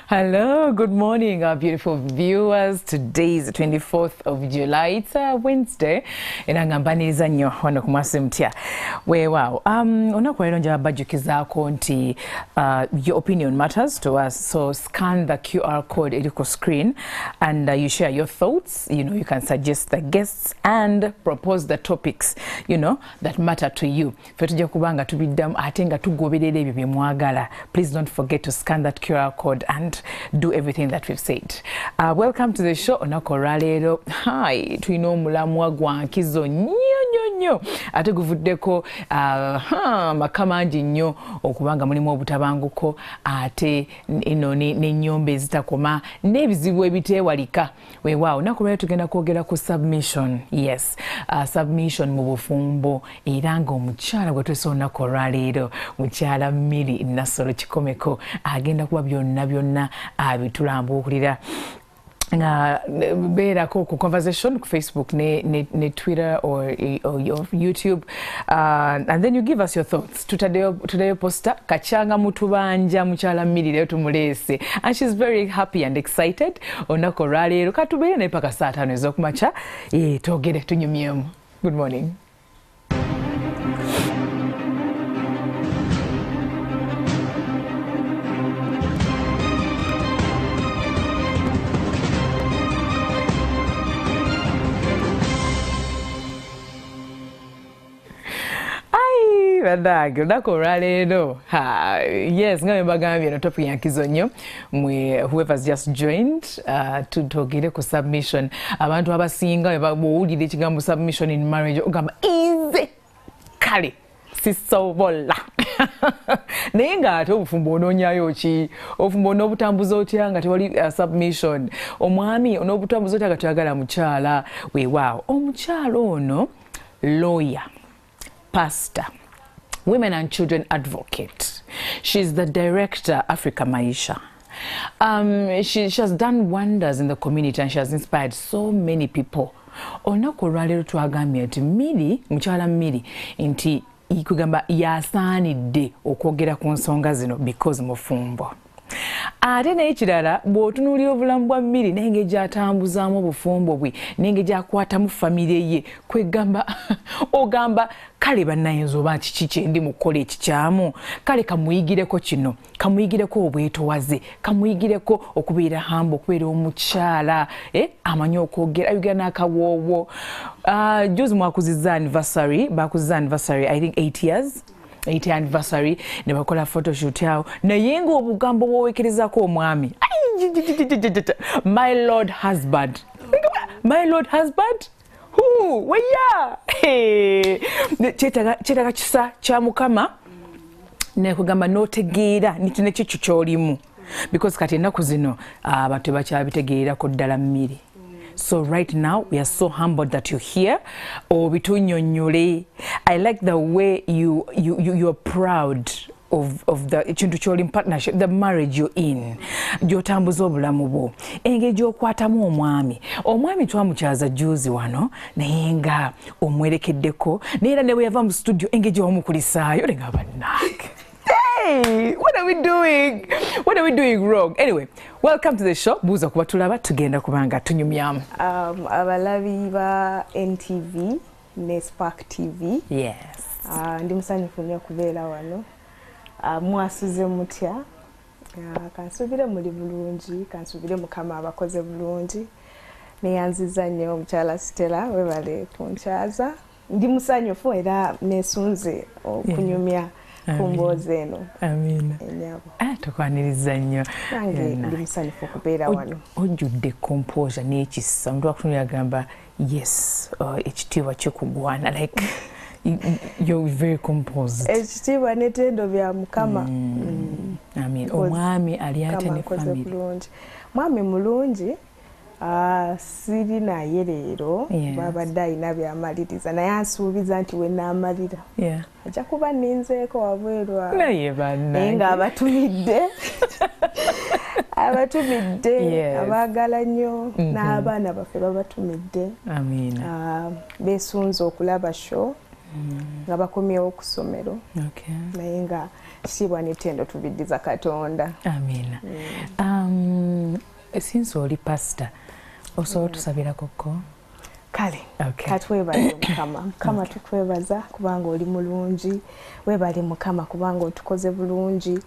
Hello, good morning, our beautiful viewers. Today is the 24th of July. It's a Wednesday. Era nga mbaniriza nnyo wano ku Mwasi Mutya. Weewaawo. Olunaku lwaleero njagala bajjukizaako nti your opinion matters to us. So scan the QR code eri ku screen and you share your thoughts. You know, you can suggest the guests and propose the topics that matter to you. Ffe tujja kuba nga tubiddamu ate nga tugoberera ebyo bye mwagala. Please don't forget to scan that QR code and do everything that we've said. Welcome to the show. Olunaku olwaleero, hi, tulina omulamwa gwa nkizo nnyo nnyo nnyo, ate guvuddeko maka mangi nnyo okuba nga mulimu obutabanguko, ate eno n'ennyomba ezitakoma n'ebizibu ebiteewalika. Weewaawo, olunaku olwaleero tugenda kwogera ku submission. Yes, submission mu bufumbo, era ng'omukyala gwe twesa olunaku olwaleero, mukyala Milly Nassolo Kikomeko, agenda kuba byonna byonna abitulambuukulira. Nga beerako ku conversation ku Facebook ne Twitter or your YouTube, and then you give us your thoughts. Tutaddeyo poster kacyanga mutubanja mukyala Milly leero tumuleese, and she's very happy and excited olunaku olwaleero. Katubeere naye paka saa 5 ez'okumakya, twogere tunyumyemu. Good morning. Bannange, olunaku olwaleero, yes, nga bwe mbagambye, no topic ya nkizo nnyo. Mwe whoever's just joined, twogere ku submission. Abantu abasinga bw'owulira ekigambo submission in marriage ogamba nze kale sisobola, naye ng'ate obufumbo onoonyayo ki? Obufumbo onoobutambuza otya nga tewali submission? Omwami onoobutambuza otya nga toyagala mukyala? Weewaawo, omukyala ono lawyer, pastor, women and children advocate. She's the director, Africa Maisha. She has done wonders in the community and she has inspired so many people. Olunaku olwaleero twagambye nti Milly, mukyala Milly, nti kugamba yasaanidde okwogera ku nsonga zino because mufumbo. Ate naye kirala, bw'otunuulira obulamu bwa Milly n'engeri gy'atambuzaamu obufumbo bwe n'engeri gy'akwatamu famire ye, kwegamba ogamba kale bannayinza oba kiki kyendi mu kukola ekikyamu, kale kamuyigireko kino, kamuyigireko obwetowaze, kamuyigireko okubeera humble, okubeera omukyala amanyi okwogera, ayogera n'akawoowo. Juzi mwakuzizza anniversary, bakuzizza anniversary, I think 8 years, 8 anniversary, ne bakola photoshoot awo, naye ng'obugambo bw'oweekerezako omwami, "My lord husband, my lord husband," who weya kyetaaga kisa kya Mukama nekugamba n'otegeera nti nekyo kyolimu, because kati ennaku zino abantu tebakyabitegeerako ddala. Milly, so right now we are so humbled that you're here. Obitunyonyole. I like the way you're proud of the ekintu kyoli partnership, the marriage you're in, gy'otambuza obulamu bwo, engeri gy'okwatamu omwami. Omwami twamukyaza juzi wano, naye nga omwerekeddeko, naye era ne bwe yava mu studio, engeri gyewamukulisaayo, nenga bannange, hey, what are we doing? What are we doing wrong? Anyway, welcome to the show. Buuza kuba tulaba tugenda kubanga tunyumyamu. Abalabi ba NTV ne Spark TV. Yes. Ndi musanyufu nnyo okubeera wano. Mwasuze mutya? Kansuubire muli bulungi, kansuubire Mukama abakoze bulungi. Neyanziza nnyo omukyala Stella, webale kunkyaza. Ndi musanyufu era nesunze okunyumya ku mboozi eno. Amiina. Ennyabo. Ah, tukwaniriza nnyo. Nange ndi musanyufu okubeera wano. Ojjudde composure n'ekisa. Omuntu akutunulira agamba yes, ekitiibwa kikugwana, like you're very composed. Ekitiibwa n'ettendo bya Mukama. Amiina. Omwami ali atya ne family? Bulungi, mwami mulungi. Siri naye leero, babadde alina byamaliriza, naye ansuubiza nti wenaamalira ajja kuba nninzeeko wabweru awo. Naye bannange. Naye ng'abatumidde, abatumidde, abaagala nnyo, n'abaana baffe babatumidde. Amiina. Beesunze okulaba show nga bakomyewo ku ssomero, naye nga kitiibwa n'ettendo tubiddiza Katonda. Amiina. Since oli pastor, osobola tusabirako? Kale, katwebale Mukama. Mukama, tukwebaza kubanga oli mulungi. Webale Mukama kubanga otukoze bulungi,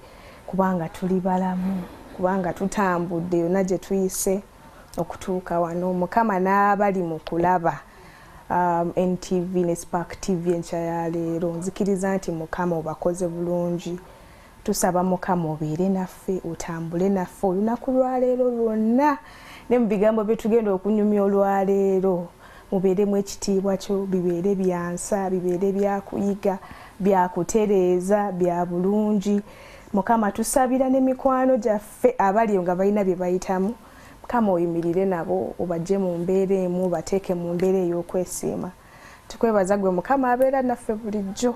kubanga tuli balamu, kubanga tutambudde yonna gye tuyise okutuuka wano. Mukama, n'abali mu kulaba NTV ne Spark TV enkya ya leero, nzikiriza nti Mukama obakoze bulungi. Tusaba Mukama obeere naffe, otambule naffe olunaku lwaleero lwonna, ne mu bigambo bye tugenda okunyumya olwaleero mubeeremu ekitiibwa kyo, bibeere byansa, bibeere byakuyiga, byakutereeza, bya bulungi. Mukama, tusabira n'emikwano gyaffe abali nga balina bye bayitamu. Mukama, oyimirire nabo, obajje mu mbeera emu, obateeke mu mbeera ey'okwesiima. Tukwebaza gwe Mukama abeera naffe bulijjo.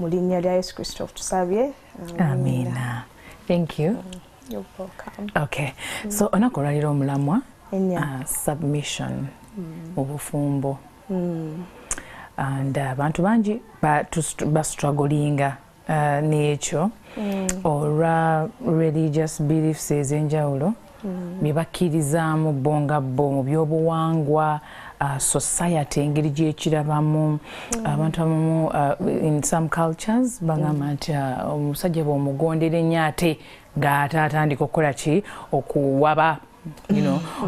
Mu linnya lya Yesu Kristo tusabye. Amina. Thank you. You're welcome. Okay, so olunaku olwaleero omulamwa submission mu bufumbo, and abantu bangi bastrugglinga n'ekyo olwa religious beliefs ez'enjawulo bye bakkirizaamu bo nga bo mu byobuwangwa, society engeri gyekirabamu. Abantu abamu, in some cultures bagamba nti omusajja bw'omugondera ennyo, ate ng'ate atandika okukola ki, okuwaba,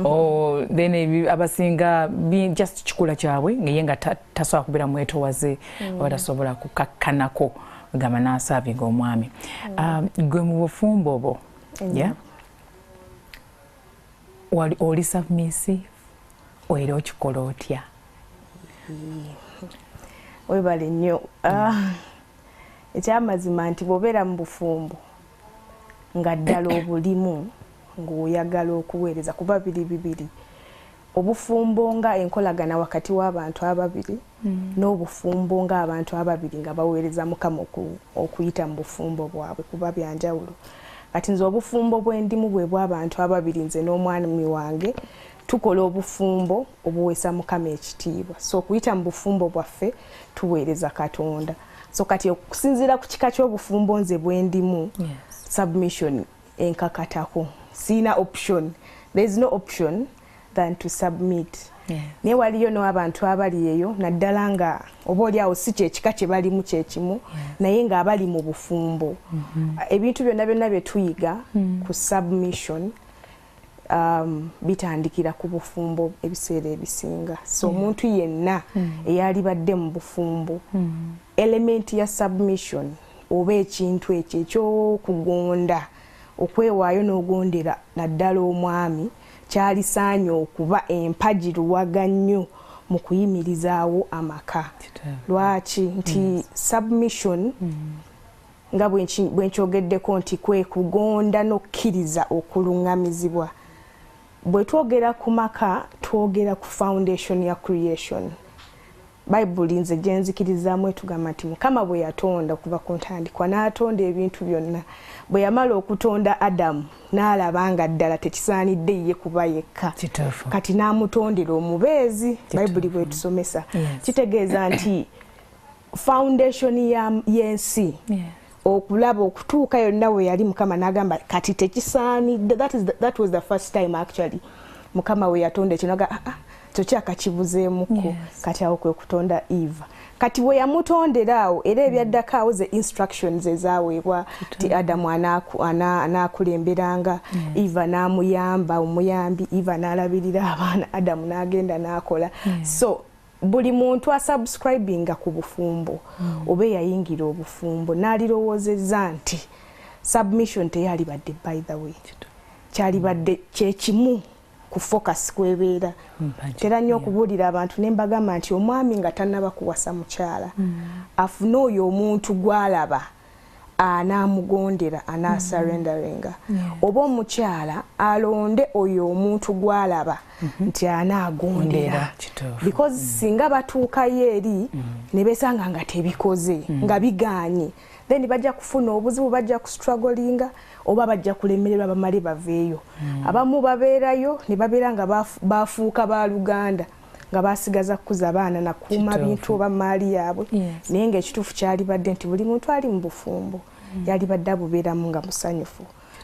or then abasinga just kikula kyabwe ngeye nga tasobola kubeera mwetowaze oba tasobola kukakkanako gamba n'aservinga omwami. Gwe mu bufumbo bwo, yeah? Wali oli submissive era okikola otya? Webale nnyo. Ekyamazima nti bw'obeera mu bufumbo nga ddala obulimu ng'oyagala okuweereza, kuba biri bibiri: obufumbo nga enkolagana wakati w'abantu ababiri, n'obufumbo ng'abantu ababiri nga baweereza Mukama okuyita mu bufumbo bwabwe, kuba byanjawulo. Kati nze obufumbo bwendimu bwe bw'abantu ababiri. Nze n'omwami wange tukola obufumbo obuweesa Mukama ekitiibwa, so okuyita mu bufumbo bwaffe tuweereza Katonda. So kati okusinziira ku kika ky'obufumbo nze bwendimu, submission enkakatako, siina option. There is no option than to submit. Naye waliyo n'abantu abali eyo, naddala nga oba oli awo si kyekika kye balimu kyekimu, naye ng'abali mu bufumbo, ebintu byonna byonna bye tuyiga ku submission bitandikira ku bufumbo ebiseera ebisinga. So omuntu yenna eyalibadde mu bufumbo, element ya submission oba ekintu ekyo ekyokugonda, okwewaayo n'ogondera naddala omwami, kyalisaanye okuba empagi luwaga nnyo mu kuyimirizaawo amaka. Lwaki nti submission, nga bwe nkyogeddeko nti kwe kugonda n'okkiriza okuluŋŋamizibwa, bwe twogera ku maka twogera ku foundation ya creation. Bayibuli nze gye nzikirizaamu etugamba nti Mukama bwe yatonda okuva ku ntandikwa n'atonda ebintu byonna, bwe yamala okutonda Adamu n'alaba nga ddala tekisaanidde ye kuba yekka, kati n'amutondera omubeezi. Bayibuli bwetusomesa kitegeeza nti foundation y'ensi okulaba okutuuka yonna we yali, Mukama n'agamba kati tekisaanidde. That was the first time actually Mukama we yatonda ekyo naga, "Ah, ah, kyo kyakakibuzeemuko." Kati awo kwe kutonda Eva. Kati bwe yamutondera awo, era ebyaddako awo ze instructions ezaweebwa ti Adamu anaakulemberanga, Eva n'amuyamba, omuyambi. Eva n'alabirira abaana, Adamu n'agenda n'akola. So buli muntu asubscribinga ku bufumbo oba eyayingira obufumbo n'alirowoozezza nti submission teyalibadde, by the way, kyalibadde kyekimu ku focus kwebeera. Tera nnyo okubuulira abantu ne mbagamba nti omwami nga tannaba kuwasa mukyala, afune oyo omuntu gw'alaba anaamugondera, anaasurrenderinga, oba omukyala alonde oyo omuntu gw'alaba nti anaagondera, Ondera, kituufu. because singa batuukayo eri ne besanga nga tebikoze, nga bigaanye, then bajja kufuna obuzibu, bajja kustrugglinga oba bajja kulemererwa bamale baveeyo. Abamu babeerayo ne babeera nga bafuuka baluganda, nga basigaza kukuza baana nakuuma bintu oba maali yaabwe. Naye ngaekituufu kyalibadde nti buli muntu ali mu bufumbo yalibadde abubeeramu nga musanyufu.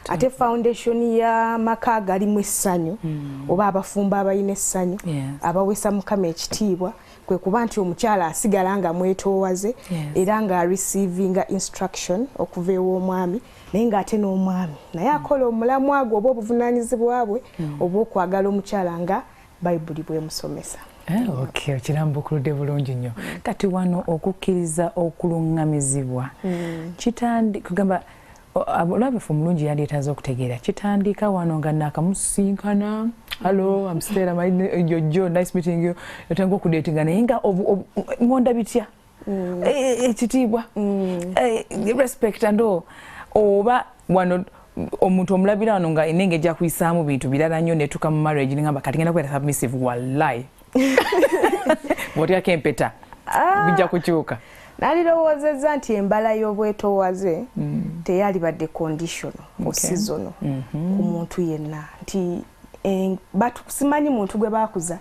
Ate foundation y'amaka galimu essanyu, oba abafumbo abalina essanyu, abaweesa Mukama ekitiibwa, kwe kuba nti omukyala asigala nga mwetoowaze era nga receivinga instruction okuva ew'omwami, naye ng'ate n'omwami naye akola omulamwa gwe oba obuvunaanyizibwa bwe obw'okwagala omukyala nga Bayibuli bwemusomesa. Okay, okirambukuludde bulungi nnyo. Kati wano okukkiriza okuluŋŋamizibwa kugamba olabeffe omulungi yandyetaaze okutegeera kitandika wano nga naakamusinkana, "Hello, I'm Stella, my Jojo, nice meeting you," otandika okudatinga, naye nga ngonda bitya ekitiibwa, respect and all, oba wano omuntu omulabira wano nga nenge ejja kuyisaamu bintu birala nnyo netuka mu marriage nengamba kati ngenda kubeera submissive, wallahi bw'otyako empeta bijja kukyuka? Nalirowoozezza nti embala y'obwetoowaze teyalibadde conditional or seasonal ku muntu yenna, nti simanyi muntu gwe bakuza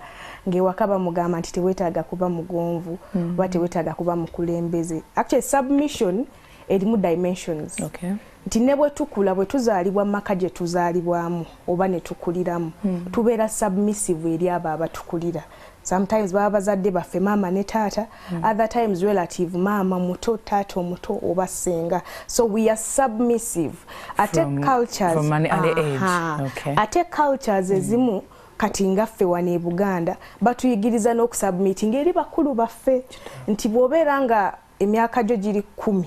ng'ewaka bamugamba nti teweetaaga kuba mugonvu oba teweetaaga kuba mukulembeze. Actually, submission erimu dimensions, nti ne bwe tukula, bwe tuzaalibwa mu maka gye tuzaalibwamu oba ne tukuliramu, tubeera submissive eri abo abatukulira. Sometimes baba bazadde baffe, maama ne taata, other times relative, maama muto, taata omuto oba senga. So we are submissive. Ate cultures, from an early age. Ate cultures ezimu, kati nga ffe wano e Buganda batuyigiriza n'okusubmitinga eri bakulu baffe, nti bw'obeera nga emyaka gyo giri 10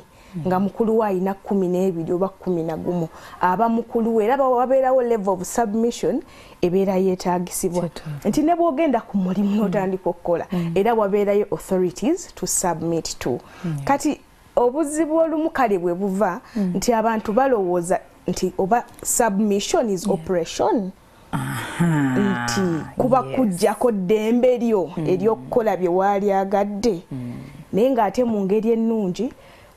nga mukulu we alina 12 oba 11, aba mukulu we, era wabeerawo level of submission ebeera yeetaagisibwa, nti ne bw'ogenda ku mulimu n'otandika okukola, era wabeerayo authorities to submit to. Kati obuzibu olumu kale bwe buva nti abantu balowooza nti oba submission is oppression, nti kuba kujjako ddembe lyo ery'okukola bye waalyagadde, naye ng'ate mu ngeri ennungi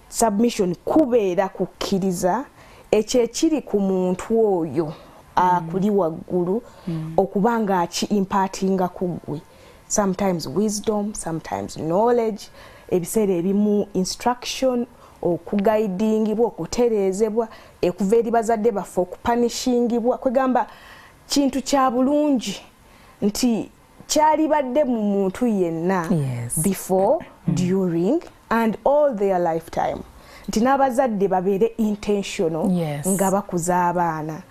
submission kubeera kukkiriza ekyo ekiri ku muntu oyo akuli waggulu okuba nga aki impartinga ku ggwe, sometimes wisdom, sometimes knowledge, ebiseera ebimu instruction, okuguidingibwa, okutereezebwa ekuva eri bazadde baffe, okupunishingibwa. Kwegamba kintu kya bulungi nti kyalibadde mu muntu yenna before, during and all their lifetime, nti n'abazadde babeere intentional nga bakuza abaana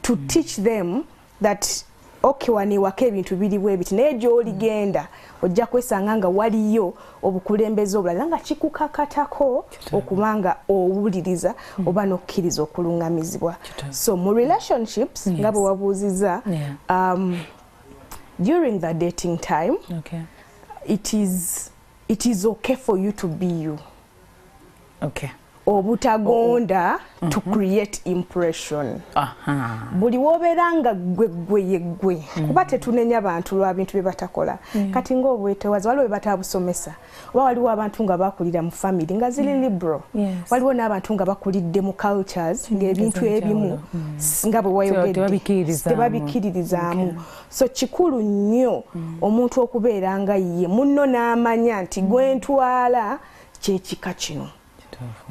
to teach them that okay, wano ewaka ebintu biriwo ebiti, naye gy'oligenda ojja kwesanga nga waliyo obukulembeze obulala nga kikukakatako okuba nga owuliriza oba n'okkiriza okuluŋŋamizibwa. So mu relationships, nga bwe wabuuziza, during the dating time, it is okay for you to be you, obutagonda to create impression. Buli wobeera nga gwe gwe ye gwe, kuba tetunenya bantu lwa bintu bye batakola. Kati ng'obwetowaze waliwo bwe batabusomesa, oba waliwo abantu nga bakulira mu family nga ziri liberal, waliwo n'abantu nga bakulidde mu cultures ng'ebintu ebimu nga bwe wayogedde Tebabikkiririzaamu. Tebabikkiririzaamu. So kikulu nnyo omuntu okubeera nga ye munno n'amanya nti gwentwala kyekika kino,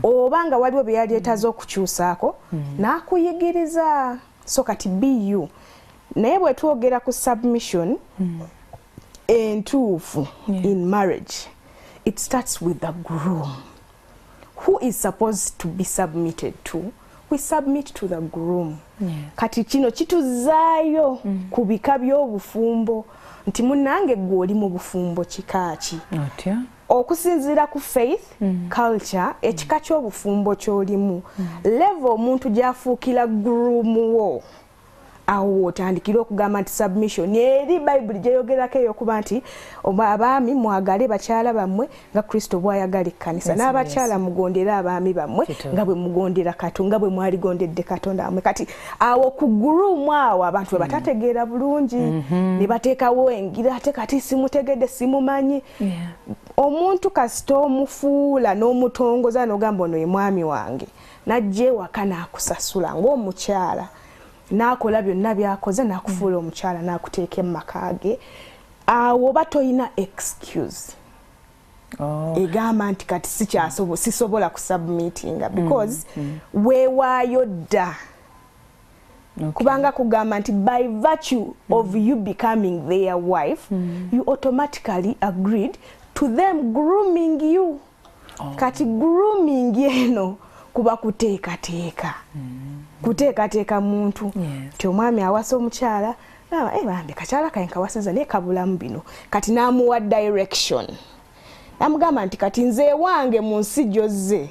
oba nga waliwo bye yali etaze okukyusaako n'akuyigiriza. So kati bu naye bwe twogera ku submission entuufu in marriage, it starts with the groom who is supposed to be submitted to. We submit to the groom. Kati kino kituzaayo ku bika by'obufumbo, nti munnange gwe oli mu bufumbo kika ki? Otya? Okusinziira ku faith, culture, ekika ky'obufumbo ky'olimu, level omuntu gy'afuukira groom wo, awo wotandikira okugamba nti submission eri Bayibuli gyeyogerako eyokuba nti abaami mwagale bakyala bammwe nga Kristo bw'ayagala ekkanisa, n'abakyala mugondere abaami bammwe nga bwe mugondera Katonda, nga bwe mwaligondedde Katonda wammwe. Kati awo ku groom awo abantu bwe batategeera bulungi ne bateekawo engira, ate kati simutegedde, simumanyi. Omuntu kasita omufuula n'omutongoza n'ogamba ono ye mwami wange, n'ajja ewaka n'akusasula ng'omukyala, n'akola byonna by'akoze, n'akufuula omukyala, n'akuteeka mu maka ge, awo oba toyina excuse egamba nti kati sisobola kusubmitinga, because weewaayo dda. Kubanga kugamba nti by virtue of you becoming their wife, you automatically agreed to them grooming you. Kati grooming eno kuba kuteekateeka, kuteekateeka muntu. Nti omwami awasa omukyala, bambi kakyala kaye nkawasiza naye kabulamu bino. Kati n'amuwa direction, namugamba nti kati nze ewange mu nsi gyozze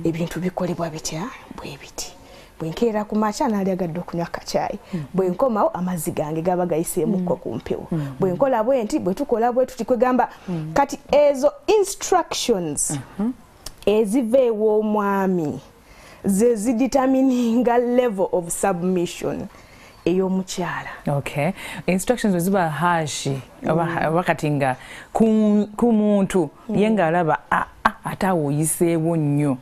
ebintu bikolebwa bitya, bwe biti. Bwe nkeera ku makya naalyagadde okunywa kacyayi, bwe nkomawo amazzi gange gaba gayiseemukko ku mpewo, bwe nkola bwe nti, bwe tukola bwe tuti. Kwegamba kati ezo instructions eziva ew'omwami ze zidetermininga level of submission ey'omukyala. Okay, instructions bwe ziba harsh oba kati nga ku muntu ye ng'alaba ate awo oyiseewo nnyo,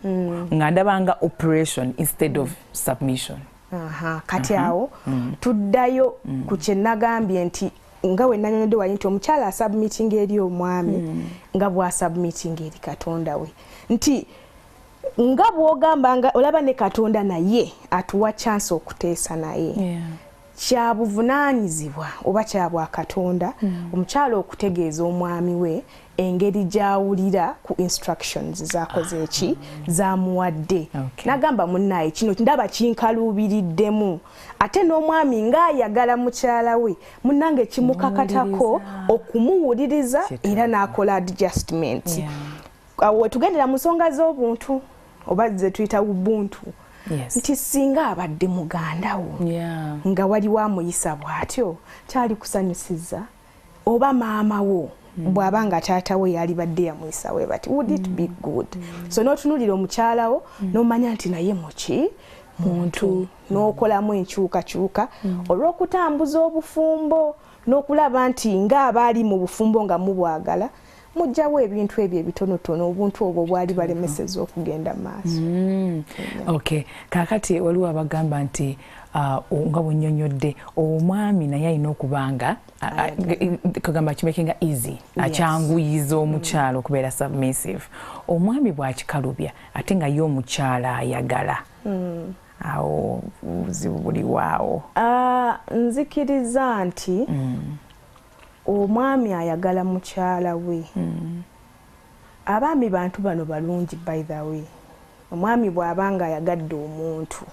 nga ndaba nga operation instead of submission. Aha, kati awo tuddayo ku kye nagambye nti nga we nanyonyodde wali nti omukyala asubmittinga eri omwami nga bw'asubmittinga eri Katonda we, nti nga bw'ogamba nga olaba ne Katonda naye atuwa chance okuteesa naye. Kyabuvunaanyizibwa oba kyabwa Katonda omukyala okutegeeza omwami we engeri gy'awulira ku instructions zakoze eki zamuwadde. Nagamba munnaye kino ndaba kinkaluubiriddemu, ate n'omwami ng'ayagala mukyala we munnange kimukakatako okumuwuliriza era n'akola adjustment. Awo wetugendera mu nsonga z'obuntu oba ze tuyita ubuntu. Nti singa abadde muganda wo nga waliwo amuyisa bw'atyo kyali kusanyusiza, oba maama wo bw'aba nga taata we yalibadde yamuyisa we bati, would it be good? So n'otunuulira omukyala wo n'omanya nti naye muki muntu, n'okolamu enkyukakyuka olw'okutambuza obufumbo n'okulaba nti ng'abaali mu bufumbo nga mubwagala mujjawo ebintu ebyo ebitonotono, obuntu obwo bwali balemeseza okugenda maaso. Okay, kaakati waliwo abagamba nti nga bwennyonnyodde omwami naye alina okuba nga kagamba kimakinga easy, akyanguyiza omukyala okubeera submissive. Omwami bw'akikalubya ate nga ye omukyala ayagala, awo buzibu buliwaawo? Nzikiriza nti omwami ayagala mukyala we. Abaami bantu bano balungi, by the way. Omwami bw'aba nga ayagadde omuntu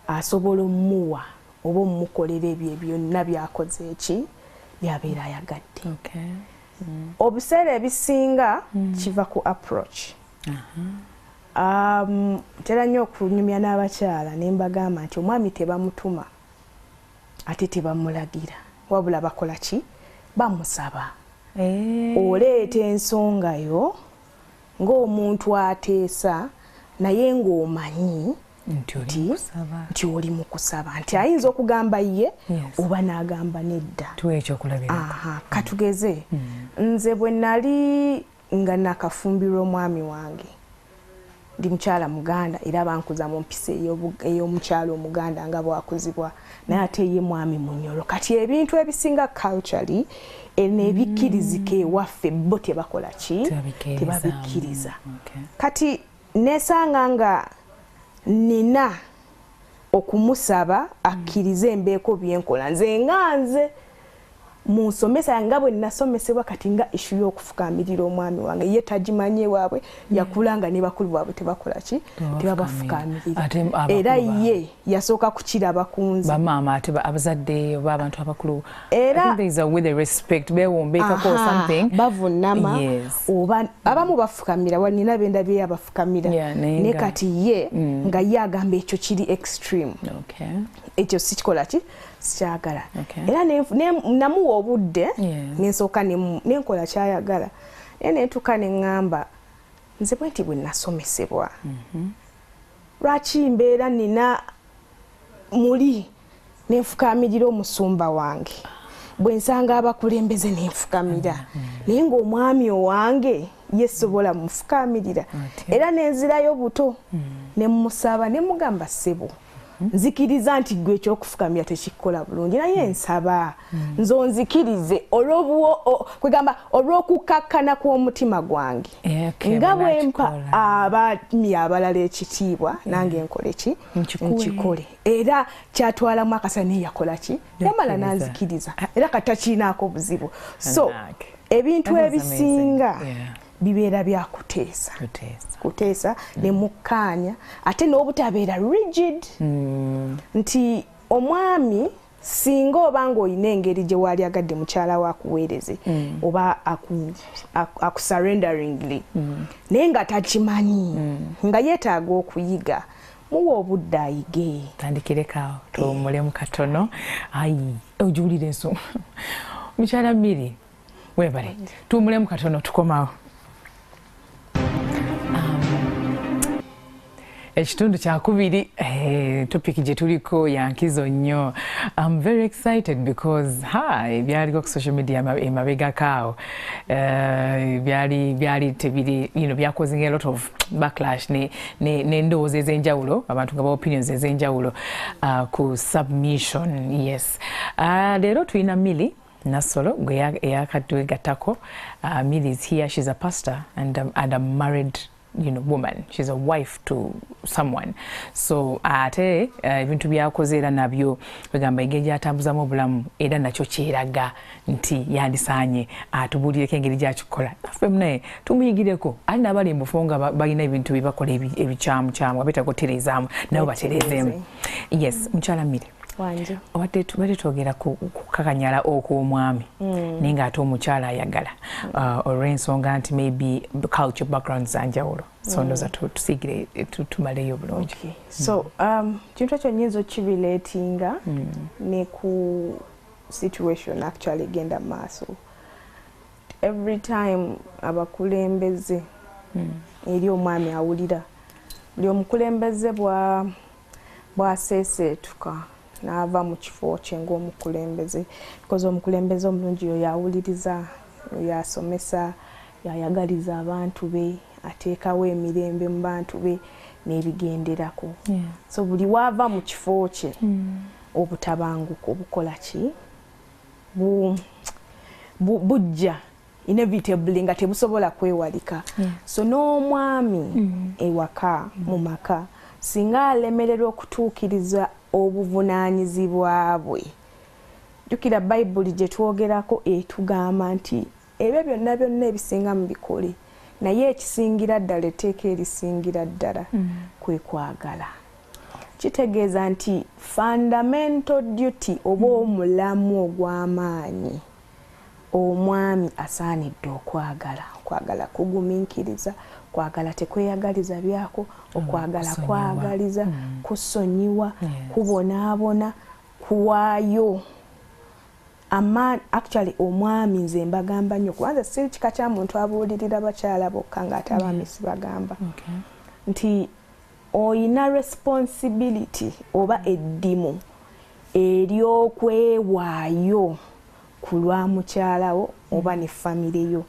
asobola omuwa oba omukolera ebyo byonna byakoze eki byabeera ayagadde. Obuseera ebisinga kiva ku approach. Ntera nnyo okunyumya n'abakyala ne mbagamba nti omwami tebamutuma ate tebamulagira, wabula bakola ki? Bamusaba. Oleeta ensonga yo ng'omuntu ateesa naye ng'omanyi nti oli mu kusaba, nti ayinza okugamba ye oba n'agamba nedda. Katugeze nze bwe nali nga nakafumbirwa omwami wange, ndi mukyala muganda era bankuza mu mpisa ey'omukyala omuganda nga bwakuzibwa, naye ate ye mwami munyoro. Kati ebintu ebisinga culturally nebikkirizika ewaffe bo tebakola ki, tebabikkiriza. Kati nesanga nga nina okumusaba akkirize embeeko byenkola nze nga nze mu nsomesa nga bwe nasomesebwa. Kati nga issue y'okufukamirira omwami wange ye tagimanyi waabwe, yakula nga ne bakulu baabwe tebakola ki, tebabafukamirira, era ye yasooka kukiraba ku nze. Bamaama ate abazadde oba abantu abakulu era bavunama oba abamu bafukamira, walina bendabyeyo abafukamira, ne kati ye nga ye agamba ekyo kiri extreme, ekyo sikikola ki, sikyagala. Era namuwa obudde nensooka nenkola kyayagala, naye nentuuka neŋŋamba nze bwe nti bwe nasomesebwa, lwaki mbeera nina muli nenfukamirira omusumba wange, bwe nsanga abakulembeze nenfukamira, naye ng'omwami owange ye sobola mufukamirira? Era nenzirayo buto ne musaba ne mugamba, ssebo, Nzikiriza nti gwe ekyokufukamira tekikola bulungi, naye nsaba nze onzikirize kwegamba olw'okukakkana kw'omutima gwange, nga bwe mpa abaami abalala ekitiibwa, nange nkole ki? Nkikole. Era kyatwalamu akasa, naye yakola ki? Yamala nanzikiriza, era kati takiinaako buzibu. So ebintu ebisinga bibeera byakuteesa kuteesa ne mukkaanya, ate n'obutabeera rigid nti omwami singa oba ng'olina engeri gye waali agadde mukyala we akuweereze oba akusurrenderingly, naye nga takimanyi, nga yeetaaga okuyiga, muwa obudde ayige. Tandikirekawo, tuwummulemu katono. Ayi, ogiwulira ensonga, mukyala Miri, webale. Tuwummulemu katono, tukomawo. Ekitundu kyakubiri, topic gye tuliko yankizo nnyo. I'm very excited because ha ebyaliko ku social media emabegako awo, byali tebiri byacausing a lot of backlash n'endowooza ez'enjawulo, abantu nga ba opinions ez'enjawulo ku submission. Yes, leero tulina Milly Nassolo gwe eyakatwegattako. Milly is here. She's a pastor and a married woman. She's a wife to someone. So ate ebintu byakoze era nabyo bagamba engeri gyatambuzamu obulamu era nakyo kyeraga nti yandisaanye atubuulireko engeri gyakikola, naffe munaye tumuyigireko. Ali n'abali mubufo nga balina ebintu byebakola ebikyamucyamu abeetaaga okutereezaamu, nabo batereezeemu. Yes, mukyala Milly. Wanje. Obadde tubadde twogera ku kukakanyala okw'omwami, naye ng'ate omukyala ayagala, olw'ensonga nti maybe culture backgrounds zanjawulo. So ndowooza tusiigire tumaleyo bulungi. Okay. So kintu ekyo nyinza okirelatinga ne ku situation actually egenda mu maaso every time. Abakulembeze eri omwami awulira buli omukulembeze bwaseeseetuka n'ava mu kifo kye ng'omukulembeze, because omukulembeze omulungi yoyo awuliriza, oyo asomesa, yayagaliza abantu be, ateekawo emirembe mu bantu be n'ebigenderako. So buli waava mu kifo kye, obutabanguko bukola ki? Bujja inevitably nga tebusobola kwewalika. So n'omwami ewaka, mu maka, singa alemererwa okutuukiriza obuvunaanyizibwa bwe, jjukira Bayibuli gye twogerako etugamba nti ebyo byonna byonna ebisinga mu bikole, naye ekisingira ddala, etteeka erisingira ddala kwe kwagala. Kitegeeza nti fundamental duty oba omulamu ogw'amaanyi, omwami asaanidde okwagala. Okwagala kugumiikiriza, okwagala tekweyagaliza byako, okwagala kusonyiwa. Kwagaliza, kusonyiwa, kubonaabona, kuwaayo. Actually omwami nze mbagamba nnyo, kubanza si kika kya muntu abuulirira bakyala bokka ng'ate abaami sibagamba, nti oyina responsibility oba eddimu ery'okwewaayo ku lwa mukyalawo oba ne famire yo,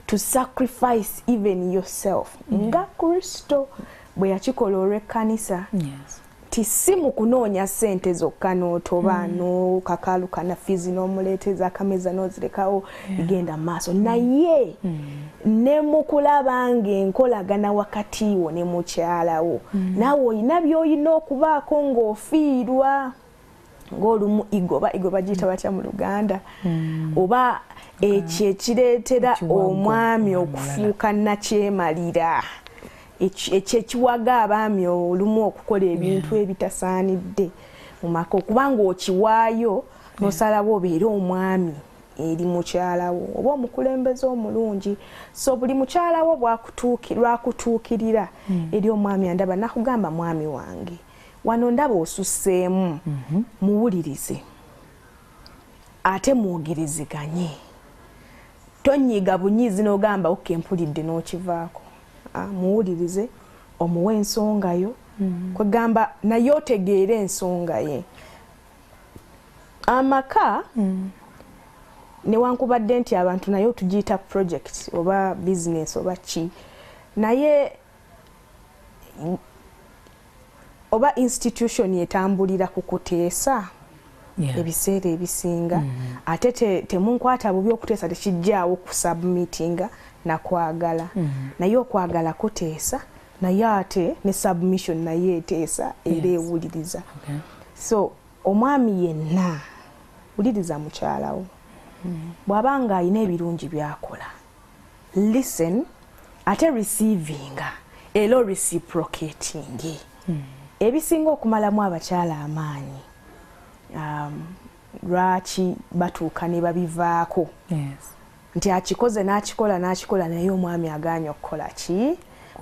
to sacrifice even yourself nga Kristo bwe yakikola olw'ekkanisa, ti si mu kunoonya ssente zokka n'otoba n'okakaalukana fees n'omuleeteza akameza n'ozirekawo egenda mu maaso, naye ne mu kulaba ng'enkolagana wakati wo ne mukyalawo, naawe olina by'olina okubaako ng'ofiirwa, ng'olumu ego, oba ego bagiyita batya mu Luganda, oba ekyo ekireetera Ekiwago. omwami okufuuka nakyemalira, ekyo ekiwaga abaami olumu okukola ebintu ebitasaanidde mu maka, okubanga okiwaayo n'osalawo obeere omwami eri mukyalawo oba omukulembeze omulungi. So buli mukyalawo lwakutuukirira eri omwami andaba nakugamba, "Mwami wange, wano ndaba osusseemu," muwulirize ate mwogerezeganye. Tonyiiga bunyiizi n'ogamba, "Okay, mpulidde," n'okivaako. Muwulirize, omuwe ensonga yo, kwegamba naye otegeere ensonga ye. Amaka, newankubadde nti abantu naye otugiyita project oba business oba ki, naye Oba institution etambulira ku kuteesa ebiseera ebisinga. Ate temunkwata bubi, okuteesa tekijjaawo kusubmittinga nakwagala. Naye okwagala kuteesa, naye ate ne submission naye eteesa era ewuliriza. So omwami yenna, wuliriza mukyalawo. Bw'aba nga alina ebirungi byakola, listen, ate receivinga era reciprocating. Ebisinga okumalamu abakyala amaanyi, lwaki batuuka ne babivaako, nti akikoze n'akikola n'akikola, naye omwami agaanye okukola ki?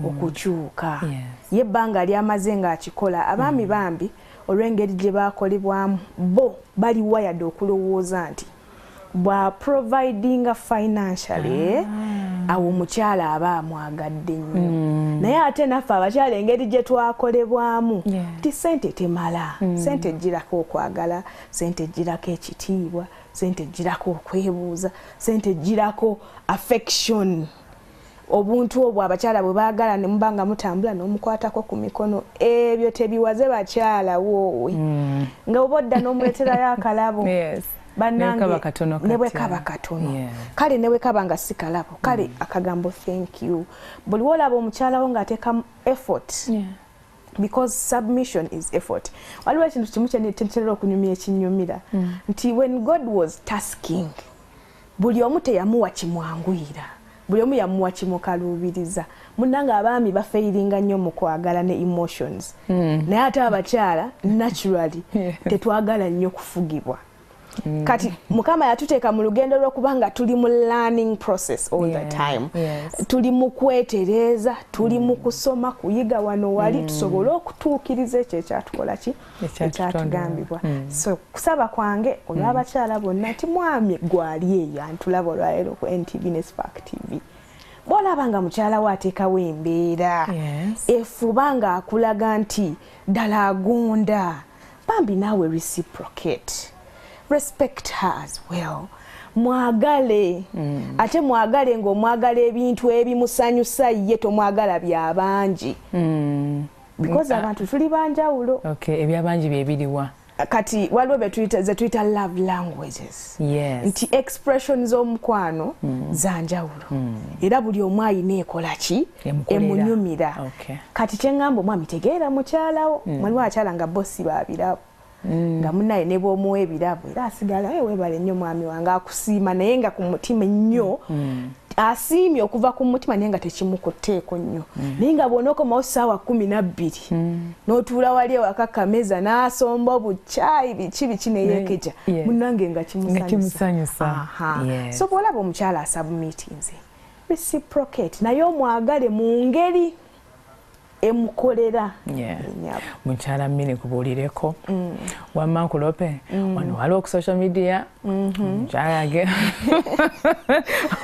Okukyuka. Ye ebbanga lyamaze ng'akikola, abaami bambi, olw'engeri gye bakolebwamu, bo bali wayadde okulowooza nti bwa providinga financially, awo omukyala aba amwagadde nnyo. Naye ate naffe abakyala, engeri gye twakolebwamu, ti sente temala. Sente ejjirako okwagala, sente ejjirako ekitiibwa, sente ejjirako okwebuuza, sente ejjirako affection, obuntu obwo abakyala bwe baagala, ne muba nga mutambula n'omukwatako ku mikono. Ebyo tebiwaze bakyala woowe. Nga oba odda n'omuleeterayo akalabo. Bannange, ne bwe kaba katono, kale ne bwe kaba nga si kalabo, kale akagambo "thank you". Buli wolaba omukyala wo ng'ateekamu effort, because submission is effort. Waliwo ekintu kimu kyenterera okunyumya ekinyumira, nti when God was tasking buli omu, teyamuwa kimwanguyira, buli omu yamuwa kimukaluubiriza. Munnange, abaami bafailinga nnyo mu kwagala ne emotions, naye ate abakyala naturally tetwagala nnyo kufugibwa. Kati Mukama yatuteeka mu lugendo lw'okuba nga tuli mu learning process all the time. Tuli mu kwetereeza, tuli mu kusoma, kuyiga wano wali, tusobole okutuukiriza ekyo ekyatukola ki, ekyatugambibwa. So kusaba kwange olw'abakyala bonna nti mwami gwali eyo antulaba olwaleero ku NTV ne Spark TV, bw'olaba nga mukyala we ateekawo embeera efuba ng'akulaga nti ddala agonda, bambi naawe reciprocate, respect her as well, mwagale. Ate mwagale ng'omwagala ebintu ebimusanyusa ye, tomwagala byabangi, because abantu tuli banjawulo. Okay, ebyabangi byebiriwa? Kati waliwo ze tuyita love languages, nti expression z'omukwano zanjawulo, era buli omu ayina ekola ki emunyumira. Kati kyeŋŋamba omwami, tegeera mukyalawo. Waliwo abakyala nga bo si babirabo, nga munaye ne bw'omuwa ebirabo era asigala, "Eh, weebale nnyo mwami wange," akusiima, naye nga ku mutima ennyo asiimye okuva ku mutima, naye nga tekimukutteeko nnyo. Naye nga bw'onookomawo ssaawa 12 n'otuula wali ewaka kameza n'asomba obukyayi biki biki neyeekeja, munnange nga Nga kimusanyusa. Aha. So bw'olaba omukyala asubmittinze, reciprocate, naye omwagale mu ngeri emukolera. Enyabo. Mukyala mmini, kubuulireko wamma nkulope. Wano waliwo ku social media, omukyala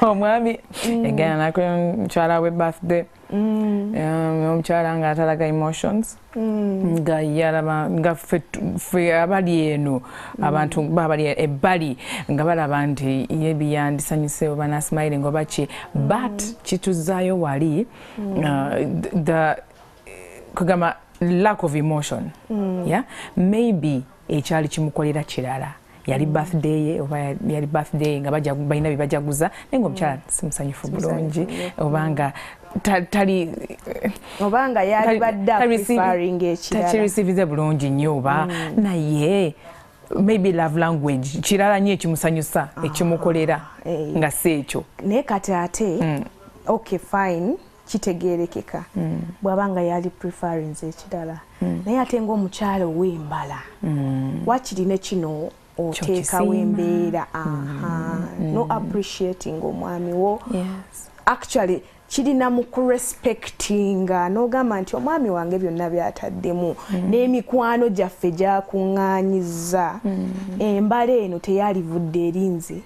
omwami yagenda nako mukyala we birthday. Omukyala nga atalaga emotions, nga yalaba nga ffe abali eno, abantu babali ebbali nga balaba nti ye biyandisanyuse oba nasmiling oba ki, but kituzaayo wali the kugamba lack of emotion. Yeah, maybe ekyali kimukolera kirala, yali birthday ye, oba yali birthday nga balina bye bajaguza, naye nga omukyala simusanyufu bulungi, obanga tali obanga yalibadde apreferring ekirala. Takireceivinze bulungi nnyo, oba naye maybe love language kirala nnyo ekimusanyusa, ekimukolera, nga si ekyo. Naye kati ate okay, fine, kitegerekeka bw'aba nga yali preference ekirala, naye ate ng'omukyala ow'embala, wakiri ne kino oteekawo Kyokisiima. embeera, aha, no appreciating omwami wo. Actually kirina mu kurespectinga n'ogamba nti omwami wange byonna byataddemu n'emikwano gyaffe gyakuŋŋaanyiza, embala eno teyalivudde eri nze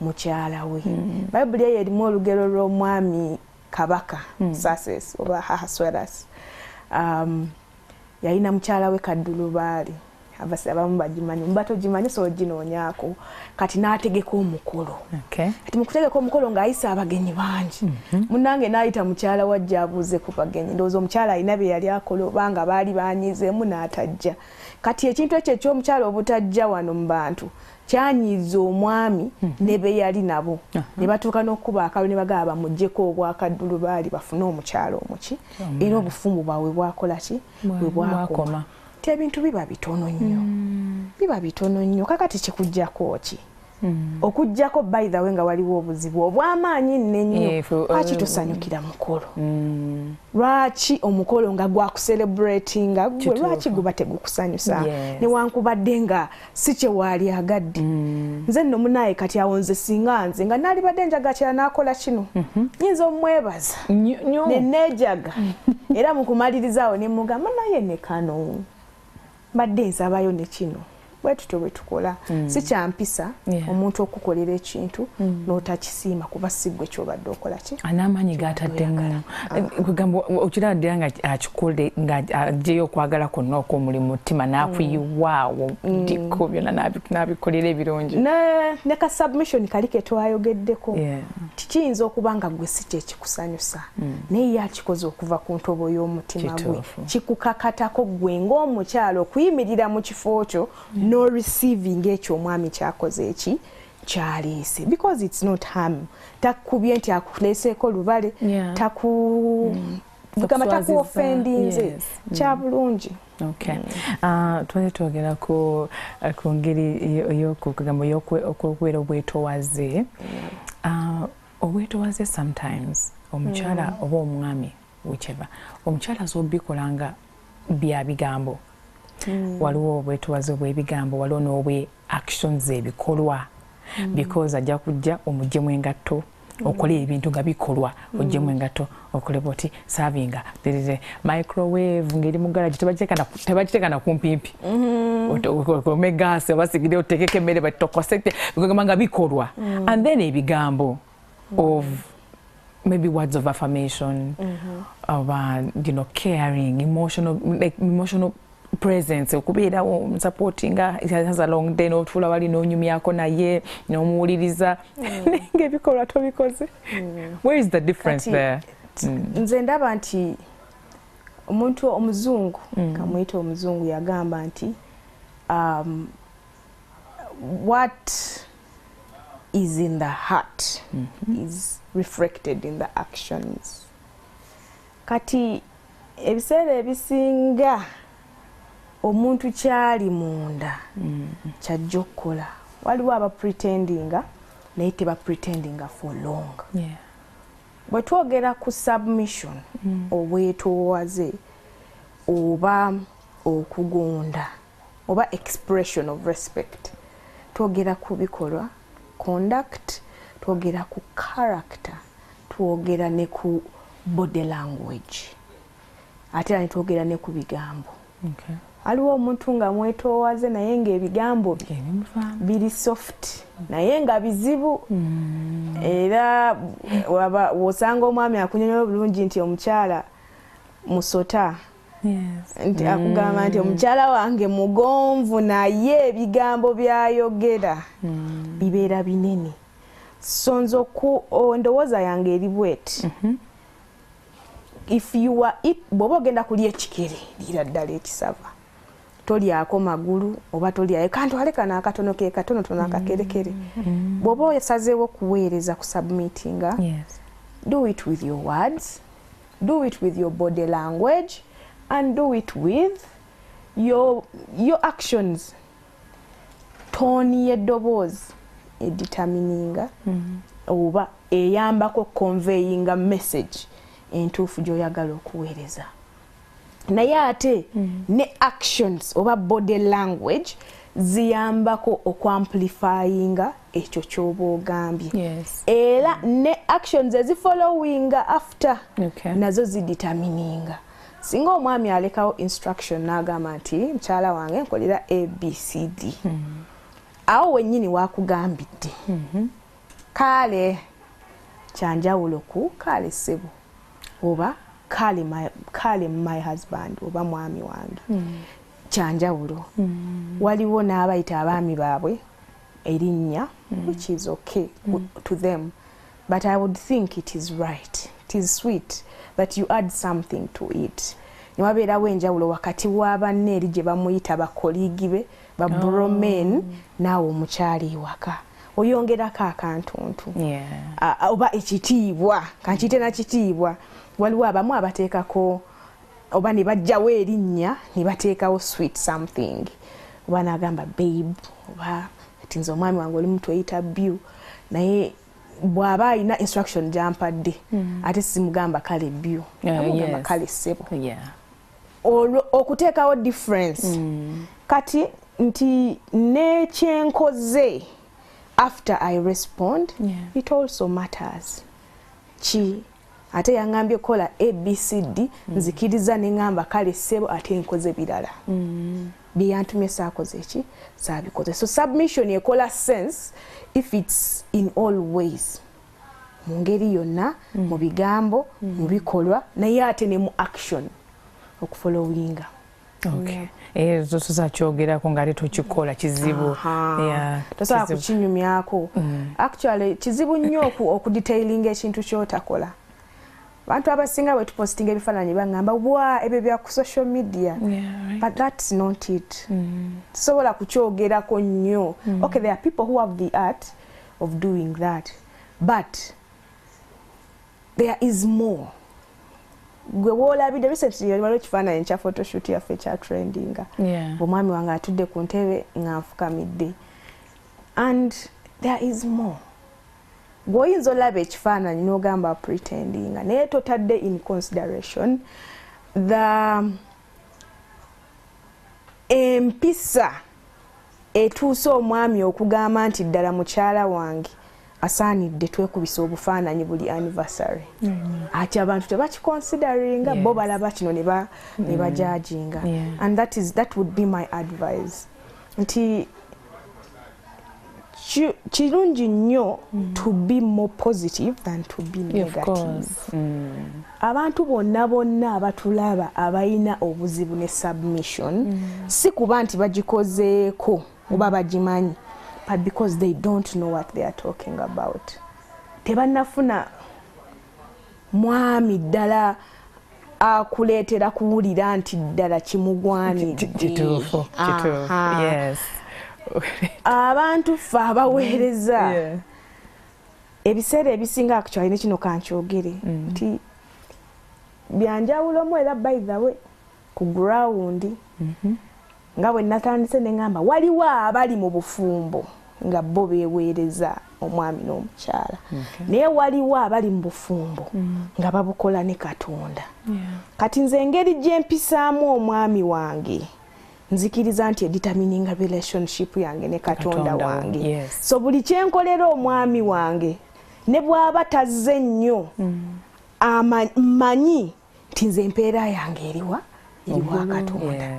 mukyala we. Bayibuli eyo erimu olugero lw'omwami kabaka Xerxes oba Ahasuerus. Yalina mukyala we kaddulubaali. Abamu bagimanyi, mba togimanyi so ginoonyaako. Kati n'ategeka omukolo. Kati mu kutegeka omukolo ng'ayisa abagenyi bangi. Munnange n'ayita mukyala wajja abuuze ku bagenyi. Ndowooza omukyala alina bye yali akola obanga baali banyizeemu n'atajja. Kati ekintu ekyo eky'omukyala obutajja wano mu bantu kyanyiiza omwami ne be yali nabo. Ne batuuka n'okkuba akalulu ne bagamba bamuggyeko obwakaddulu baali bafune omukyala omuki. Era obufumbo bwabwe bwakola ki? Bwe bwakoma. Ti ebintu biba bitono nnyo. Biba bitono nnyo. Kakati kikuggyako ki? Okuggyako by the way nga waliwo obuzibu obw'amaanyi nnyo. Lwaki tosanyukira mukolo? Lwaki omukolo nga gwakucelebratinga gwe lwaki guba tegukusanyusa? Newankubadde nga si kye waali agadde. Nze nno munaaye kati awo nze singa nze nga naalibadde njaga kyala n'akola kino. Nyinza omwebaza. Ne neejaga. Era mu kumaliriza awo ne mugamba naye ne kano. Mbadde nsabayo ne kino. Bwe tutyo bwe tukola. Si kyampisa omuntu okukolera ekintu n'otakisiima kuba si ggwe ky'obadde okola ki? N'amaanyi g'ataddemu. Kugamba okiraba nga akikole ng'aggyeyo okwagala kwonna okw'omuli mu mutima n'akuyiwaawo diko byonna n'abikolera ebirungi. Ne ka submission kali ke twayogeddeko. Kiyinza okuba nga ggwe si kye kikusanyusa. Naye ye akikoze okuva ku ntobo y'omutima gwe. Kikukakatako ggwe ng'omukyala okuyimirira mu kifo kyo no receiving ekyo omwami kyakoze eki kyaleese because it's not harm. Takubye nti akuleeseeko lubale, kugamba takuoffendinze, kya bulungi. Twali twogera ku ngeri y'okugamba y'okubeera obwetoowaze. Obwetoowaze sometimes omukyala oba omwami whichever, omukyala asobola obikola nga bya bigambo. Waliwo obwetoowaze obw'ebigambo, waliwo n'obwe actions ebikolwa. Because ajja kujja omuggyemu engatto, okole ebintu nga bikolwa, oggyemu engatto, okole bw'oti, savinga, microwave ng'eri mu garage tebagiteeka na kumpimpi. Okome gaasi oba sigire oteekeko emmere batokose, bigamba nga bikolwa. And then ebigambo of maybe words of affirmation, oba you know, caring, emotional, like emotional presence, okubeerawo supportinga, it has a long day n'otuula wali n'onyumyako naye n'omuwuliriza ng'ebikolwa tobikoze. Where is the difference there? Nze ndaba nti omuntu omuzungu, kamuyite omuzungu, yagamba nti what is in the heart is reflected in the actions. Kati ebiseera ebisinga omuntu kyali munda kyajja okukola. Waliwo abapretendinga naye tebapretendinga for long. Bwe twogera ku submission, obwetoowaze oba okugonda oba expression of respect, twogera ku bikolwa, conduct, twogera ku character, twogera ne ku body language, ate era ne twogera ne ku bigambo. Waliwo omuntu nga mwetoowaze naye ng'ebigambo bye biri soft naye nga bizibu. Era w'osanga omwami akunyonyola obulungi nti omukyala musota. Nti akugamba nti omukyala wange mugonvu naye ebigambo by'ayogera bibeera binene. So nze ndowooza yange eri bweti. If you are it, bw'oba ogenda kulya ekikere, liira ddala ekisava. Tolyako magulu oba tolyayo kantwale kano akatono ke katonotono akakerekere. Bw'oba osazeewo kuweereza ku submittinga, do it with your words, do it with your body language, and do it with your actions. Tone y'eddoboozi edetermininga oba eyambako conveyinga message entuufu gy'oyagala okuweereza. Naye ate ne actions oba body language ziyambako okwamplifyinga ekyo ky'oba ogambye. Era ne actions ezifollowinga after nazo zidetermininga. Singa omwami alekawo instruction n'agamba nti mukyala wange nkolera ABCD, awo wennyini wakugambidde. Kale kyanjawulo ku kale ssebo oba kale my husband oba mwami wange. Kyanjawulo. Waliwo n'abayita abaami baabwe erinnya, which is okay to them, but I would think it is right, it is sweet that you add something to it, ne wabeerawo enjawulo wakati w'abanne eri gye bamuyita, ba colleague be, ba bro men, naawe omukyala ewaka oyongerako akantuntu oba ekitiibwa, kankiyite nakitiibwa. Waliwo abamu abateekako oba ne bajjawo erinnya ne bateekawo sweet something, oba n'agamba babe, oba ati nze omwami wange oli mutweyita beau, naye bw'aba alina instruction gyampadde ate simugamba kale beau, amugamba kale ssebo. Olwo okuteekawo difference kati nti nekyenkoze after I respond, it also matters. Ki ate yaŋŋambye kola ABCD, nzikiriza neŋŋamba kale ssebo, ate nkoze birala byeyantumye, saakoze eki, saabikoze. So submission ekola sense if it's in all ways, mu ngeri yonna, mu bigambo, mu bikolwa, naye ate ne mu action okufollowinga. Okay. Eh, tosobola kyogerako ng'ate tokikola, kizibu. Tosobola kukinyumyako. Actually kizibu nnyo okudetailinga ekintu kyotakola. Abantu abasinga bwe tupostinga ebifaananyi baŋŋamba, wa ebyo bya ku social media. But that's not it. Tusobola kukyogerako nnyo. Okay, there are people who have the art of doing that, but there is more. Gwe woolabidde recently, waliwo ekifaananyi kya photoshoot yaffe ekya trendinga, omwami wange atudde ku ntebe nga nfukamidde, and there is more. Gweoyinza olaba ekifaananyi n'ogamba pretendinga, naye totadde in consideration the empisa etuuse omwami okugamba nti ddala mukyala wange asaanidde twekubisa obufaananyi buli anniversary. Ati abantu tebakiconsideringa, bo balaba kino ne bajudginga. And that would be my advice, nti kirungi nnyo to be more positive than to be negative. Abantu bonna bonna abatulaba abalina obuzibu ne submission, si kuba nti bagikozeeko oba bagimanyi, but because they don't know what they are talking about. Tebannafuna mwami ddala akuleetera kuwulira nti ddala kimugwanidde. Kituufu, kituufu. Yes. Abantu ffe abaweereza, ebiseera ebisinga, actually ne kino kankyogere nti byanjawulomu, era by the way ku ground nga bwe natandise ne ŋŋamba waliwo abali mu bufumbo nga bo beeweereza omwami n'omukyala, naye waliwo abali mu bufumbo nga babukola ne Katonda. Kati nze engeri gye mpisaamu omwami wange, nzikiriza nti edetermininga relationship yange ne Katonda Katonda, wange. So buli kyenkolera omwami wange, ne bw'aba tazze nnyo, mmanyi nti nze empeera yange eriwa? Eriwa Katonda.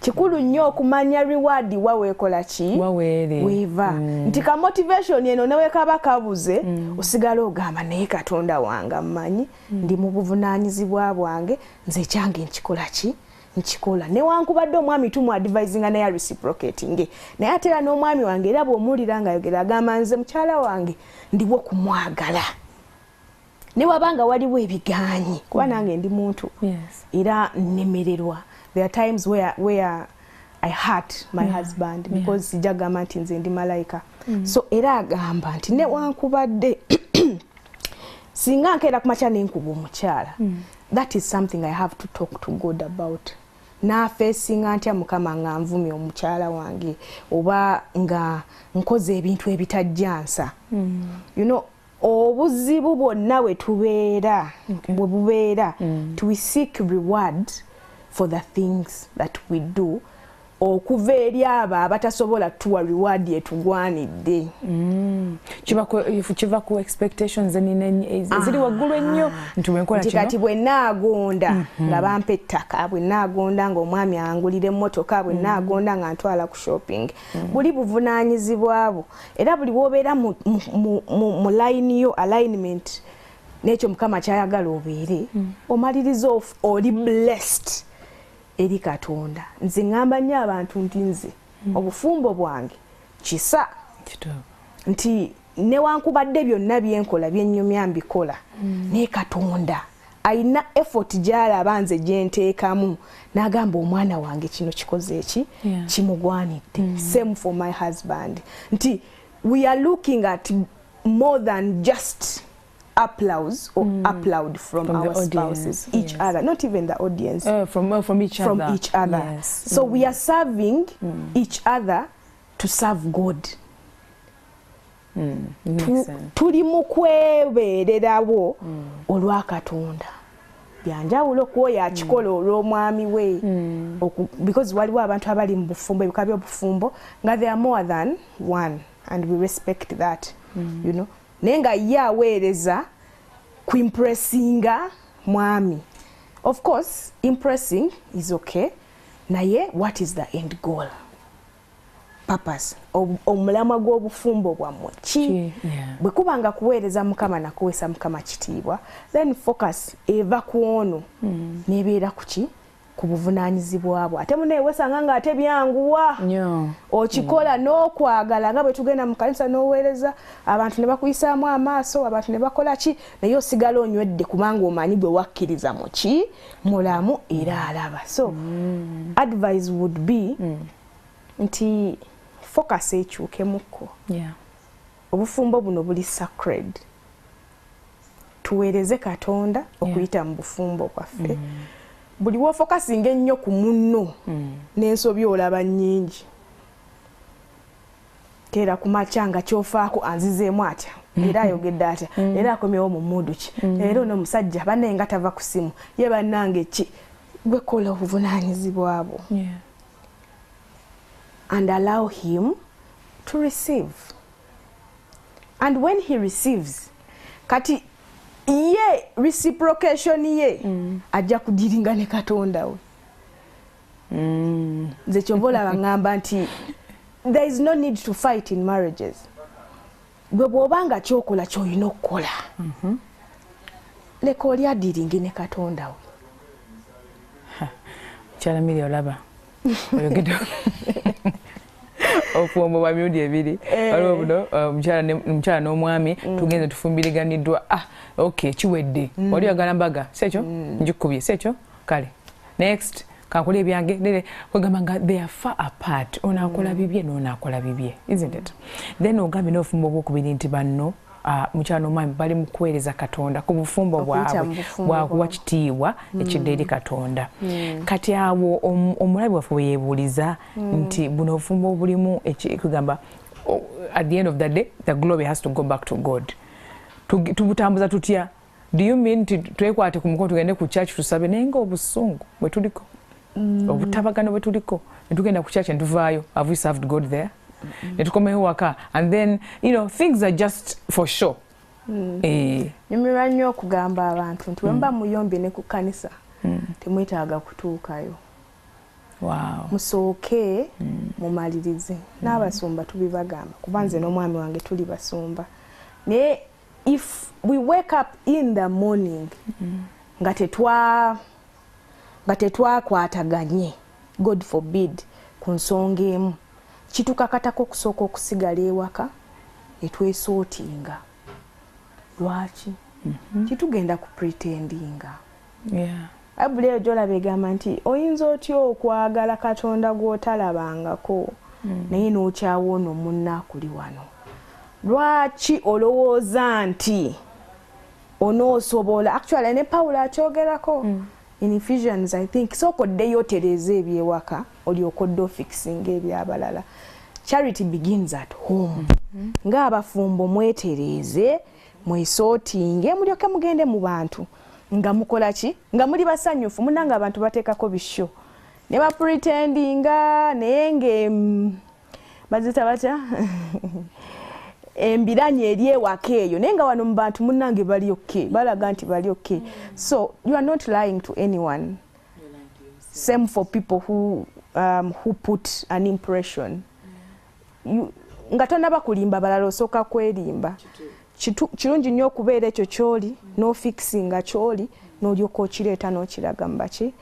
Kikulu nnyo okumanya reward wa weekola ki, Waweere. weeva, nti ka motivation eno newe kaba kabuze, osigala ogamba naye Katonda wange ammanyi, ndi mu buvunaanyizibwa bwange, nze ekyange nkikola ki, nkikola, newankubadde omwami tumu advisinga naye reciprocating. Naye ate era n'omwami wange era bw'omuwulira ng'ayogera agamba nze mukyala wange ndiwo kumwagala, ne wabanga waliwo ebiganyi, kuba nange ndi muntu era nnemererwa. There are times where I hurt my husband because sijja gamba nti nze ndi malayika. So era agamba nti newankubadde singa nkeera ku makya nenkuba omukyala, that is something I have to talk to God about. Nafacinga ntya Mukama nga nvumye omukyala wange oba nga nkoze ebintu ebitajjansa? Obuzibu bwonna bwe tubeera bwe bubeera, we seek reward for the things that we do okuva eri abo abatasobola tuwa reward etugwanidde. Kiva ku expectations eziri waggulu ennyo nti bwenkola nti kino kati bwe naagonda nga bampa ettaka, bwe naagonda ng'omwami angulira emmotoka, bwe naagonda nga ntwala ku shopping, buli buvunaanyizibwa bwo. Era buli wobeera mu line yo, alignment n'ekyo Mukama kyayagala obeere, omaliriza oli blessed. Eri Katonda. Nze ŋŋamba nnyo abantu nti nze obufumbo bwange kisa, nti newankubadde byonna byenkola, byennyumya mbikola, naye Katonda ayina effort gy'alaba nze gyenteekamu n'agamba, "Omwana wange kino kikoze eki kimugwanidde." Same for my husband, nti we are looking at more than just applause or applaud from our our spouses, each other, not even the audience. From each From other. each other. So we are serving each other to serve God. Makes sense. Tuli mu kwebeererawo olwa Katonda. Byanjawulo kwoyo akikola olw'omwami we. Because waliwo abantu abali mu bufumbo, ebika by'obufumbo nga they are more than one, and we respect that. Naye nga ye aweereza kuimpressinga mwami. Of course impressing is okay, naye what is the end goal, purpose, omulamwa gw'obufumbo bwammwe ki? Ki, yeah. Bwe kuba nga kuweereza Mukama nakuweesa Mukama kitiibwa, then focus eva ku ono nebeera ku ki? Ku buvunaanyizibwa bwo. Ate muneewesanga nga ate byanguwa. Nnyo. Okikola n'okwagala, nga bwe tugenda mu kanisa n'oweereza, abantu ne bakuyisaamu amaaso, abantu ne bakola ki, naye osigala onywedde kubanga omanyi gwe wakkiriza mu ki? Mulamu era alaba. So advice would be nti focus ekyukemukko. Obufumbo buno buli sacred, tuweereze Katonda okuyita mu bufumbo bwaffe. Buli wofocusinga ennyo ku munno n'ensobi olaba nnyingi. Keera ku makya nga kyofaako, anzizeemu atya era, ayogedde atya era, akomyewo mu mood ki era, ono omusajja bannaye nga tava ku simu ye, bannange ki. Gwe kola obuvunaanyizibwa bwo and allow him to receive. And when he receives, kati ye reciprocation ye ajja kudealinga ne Katonda we. Nze kyova olaba ŋŋamba nti there is no need to fight in marriages. Gwe bw'oba nga kyokola kyolina okukola, leka oli adealinge ne Katonda we. Mukyala Miri, olaba oyogedde obufumbo bwa mirundi ebiri. Waliwo buno omukyala n'omwami tugenze tufumbiriganiddwa, ah ok, kiwedde, wali oyagala mbaga, si ekyo? Njikubye, si ekyo? Kale next kankola ebyange. Nere kwegamba nga they are far apart, ono akola bibye n'ono akola bibye, isn't it? Then ogambye n'obufumbo obwokubiri nti banno mukyala n'omwami bali mu kuweereza Katonda ku bufumbo Okuyita bwabwe mu bufumbo bwakuwa bwabwe. kitiibwa ekidda eri Katonda. Kati awo omulabi waffe bwe yeebuuliza nti buno obufumbo obulimu kugamba at the end of the day the glory has to go back to God, tubutambuza tutya? Do you mean nti twekwate ku mukono tugende ku church tusabe, naye nga obusungu bwe tuliko, obutabagano bwe tuliko, ne tugenda ku church ne tuvaayo, have we served God there? Ne tukomewo waka and then things are just for show. Nyumirwa nnyo okugamba abantu nti bwe muba muyombye ne ku kkanisa, temwetaaga kutuukayo. Musooke mumalirize. N'abasumba tubibagamba, kuba nze n'omwami wange tuli basumba, naye if we wake up in the morning nga tetwakwataganye, God forbid, ku nsonga emu, kitukakatako okusooka okusigala ewaka netwesortinga. Lwaki titugenda ku pretendinga? Bayibuli eyo gyolaba egamba nti oyinza otya okwagala Katonda gw'otalabangako, naye n'okyawa ono munna akuli wano? Lwaki olowooza nti onoosobola? Actually ne Pawulo akyogerako in Ephesians, I think. Sooka oddeyo otereeza ebyewaka, olyoka odde ofixinga ebyabalala. Charity begins at home. Ng'abafumbo mwetereeze, mwesortinge, mulyoke mugende mu bantu nga mukola ki? Nga muli basanyufu. Munange, abantu bateekako bisho ne bapretendinga, naye nga bazita batya embiranye eri ewaka eyo, naye nga wano mu bantu munnange bali okay, balaga nti bali okay. So you are not lying to anyone. Same for people who put an impression. Nga tonaba kulimba balala, osooka kwerimba. Kirungi nnyo okubeera ekyo kyoli n'ofixinga kyoli, n'olyoka okireeta n'okiraga mu baki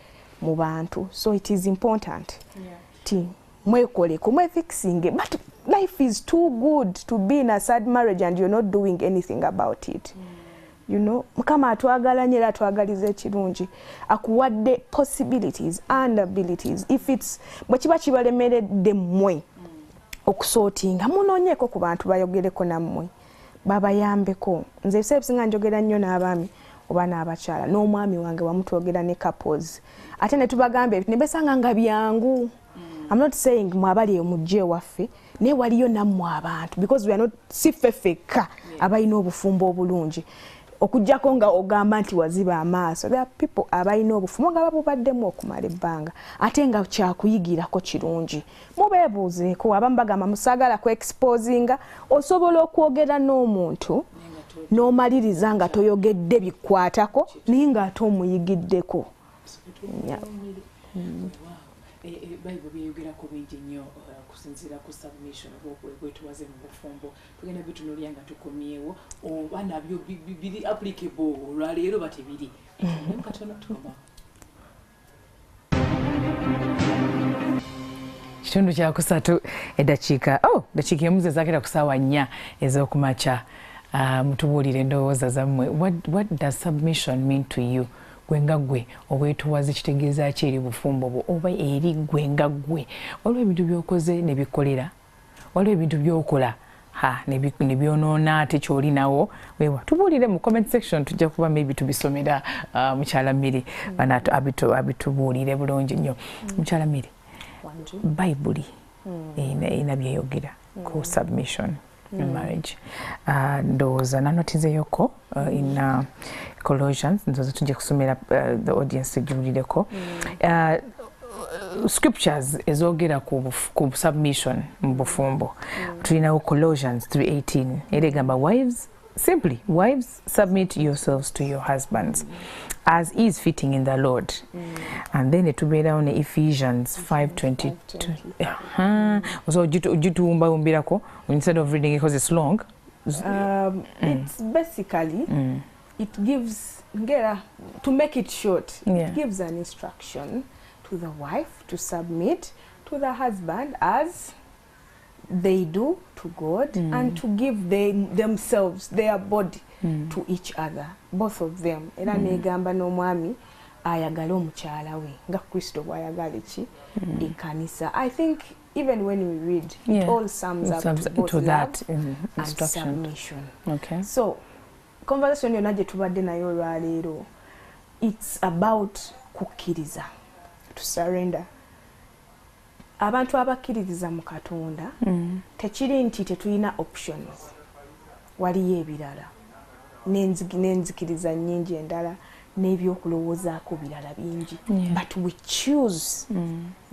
Mu bantu. So it is important ti mwekoleko, mwefixinge, but life is too good to be in a sad marriage and you're not doing anything about it. Mukama atwagala nnyo era atwagaliza ekirungi, akuwadde possibilities and abilities. If it's bwe kiba kibalemeredde mmwe okusortinga, munoonyeeko ku bantu bayogereko nammwe, babayambeko. Nze ebiseera ebisinga njogera nnyo n'abaami oba n'abakyala, n'omwami wange wamu twogera ne couples, ate ne tubagamba ebintu ne besanga nga byangu. I'm not saying mwabali eyo mujje ewaffe, naye waliyo nammwe abantu, because we are not, si ffe ffekka abalina obufumbo obulungi, okuggyako nga ogamba nti waziba amaaso. There are people abalina obufumbo nga babubaddemu okumala ebbanga, ate nga kyakuyigirako kirungi. Mubeebuuzeeko. Abamu bagamba musaagala ku exposinga. Osobola okwogera n'omuntu n'omaliriza nga toyogedde bikwatako, naye ng'ate omuyigiddeko. Bayibuli byeyogerako bingi nnyo okusinziira ku submission oba obwetwaze mu bufumbo. Tugenda bitunuulira nga tukomyewo oba nabyo biri applicable olwaleero ba tebiri. Katono tukoma. Kitundu kyakusatu, eddakiika, oh, dakiika emu ze zaakera ku ssaawa 4 ez'okumakya. Mutubuulire endowooza zammwe. What does submission mean to you? Gwe nga ggwe, obwetoowaze kitegeeza ki eri bufumbo bwo oba eri ggwe nga ggwe? Waliwo ebintu by'okoze ne bikolera, waliwo ebintu by'okola ha ne byonoona ate ky'olinawo. Weewa tubuulire mu comment section, tujja kuba maybe tubisomera mukyala Mmiri bana abitubuulire bulungi nnyo. Mukyala Mmiri, Bayibuli erina byeyogera ku submission in marriage. Ndowooza nanotizeyoko in Colossians, ndowooza tujja kusomera the audience egiwulireko scriptures ezogera ku submission mu bufumbo. Tulinawo Colossians 3:18, era egamba, "Wives," simply, "wives, submit yourselves to your husbands as is fitting in the Lord." And then etubeerawo ne Ephesians 5:22. Osobola ogituwumbawumbirako instead of reading it because it's long? It's basically, it gives ngera, to make it short, it gives an instruction to the wife to submit to the husband as they do to God and to give themselves, their body, to each other, both of them. Era negamba n'omwami ayagale omukyala we nga Kristo bw'ayagala eki ekkanisa. I think even when we read it, all sums up sums to both to love that and instruction. submission. So conversation yonna gye tubadde nayo olwaleero, it's about kukkiriza, to surrender. Abantu abakkiririza mu Katonda, tekiri nti tetulina options, waliyo ebirala n'enzikiriza nnyingi endala n'ebyokulowoozaako birala bingi, but we choose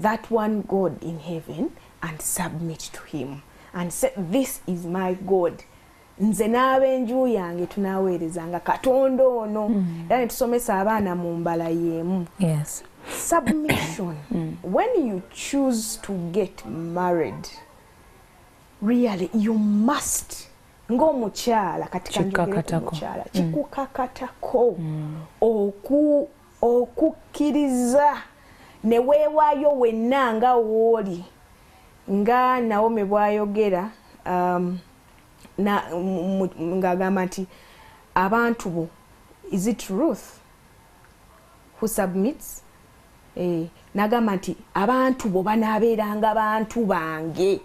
that one God in heaven and submit to him and say, "This is my God. Nze n'ab'enju yange tunaaweerezanga Katonda ono." Era ne tusomesa abaana mu mbala y'emu. Submission, when you choose to get married, really you must, ng'omukyala, kati kanjogere ku Kikakatako. mukyala, kikukakatako okukkiriza ne weewaayo wenna nga wooli, nga Nawomi bw'ayogera ng'agamba nti abantu bo, is it Ruth who submits? N'agamba nti abantu bo banaabeeranga bantu bange,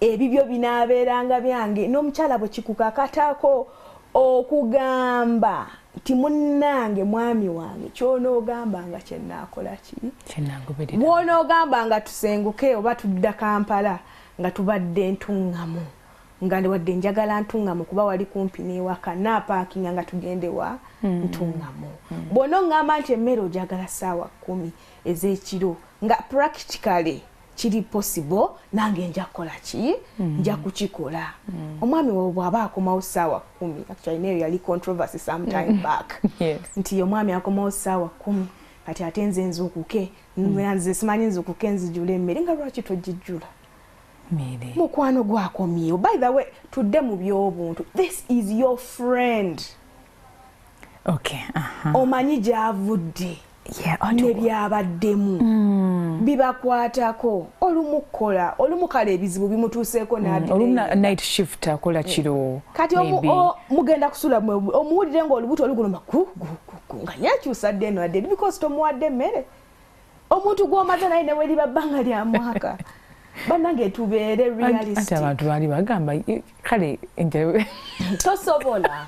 ebibyo binaabeeranga byange. N'omukyala bwe kikukakatako okugamba nti munnange, mwami wange, kyonoogamba nga kyenaakola ki, Kyenagoberera. Bw'onoogamba nga tusenguke oba tudda Kampala, nga tubadde Ntuŋŋamu, nga wadde njagala Ntuŋŋamu kuba wali kumpi n'ewaka, naapaakinga nga tugende wa Ntuŋŋamu. Bw'onoŋŋamba nti emmere ojagala ssaawa 10 ez'ekiro, nga practically kiri possible, nange nja kukola ki? Nja kukikola. Omwami wawe bw'aba akomawo ssaawa 10, actually neyo yali controversy sometime back, nti omwami akomawo ssaawa 10, kati ate nze nzuukuke, nze simanyi nzuukuke nzijula emmere, nga lwaki togijjula? Mmere. Mukwano gwakomyewo. By the way, tudde mu by'obuntu, this is your friend. Omanyi gy'avudde. Nebyabaddemu bibakwatako. Olumu kukola, olumu kale ebizibu bimutuuseeko. Olumu night shift, akola kiro. Kati mugenda kusula, omuwulire nga olubuto oluguluma nga yekyusa dde eno adde, because tomuwadde emmere. Omuntu gw'omaze naye neweriba bbanga lya mwaka, bannange, tubeere realistic. Abantu baali bagamba kale. Tosobola,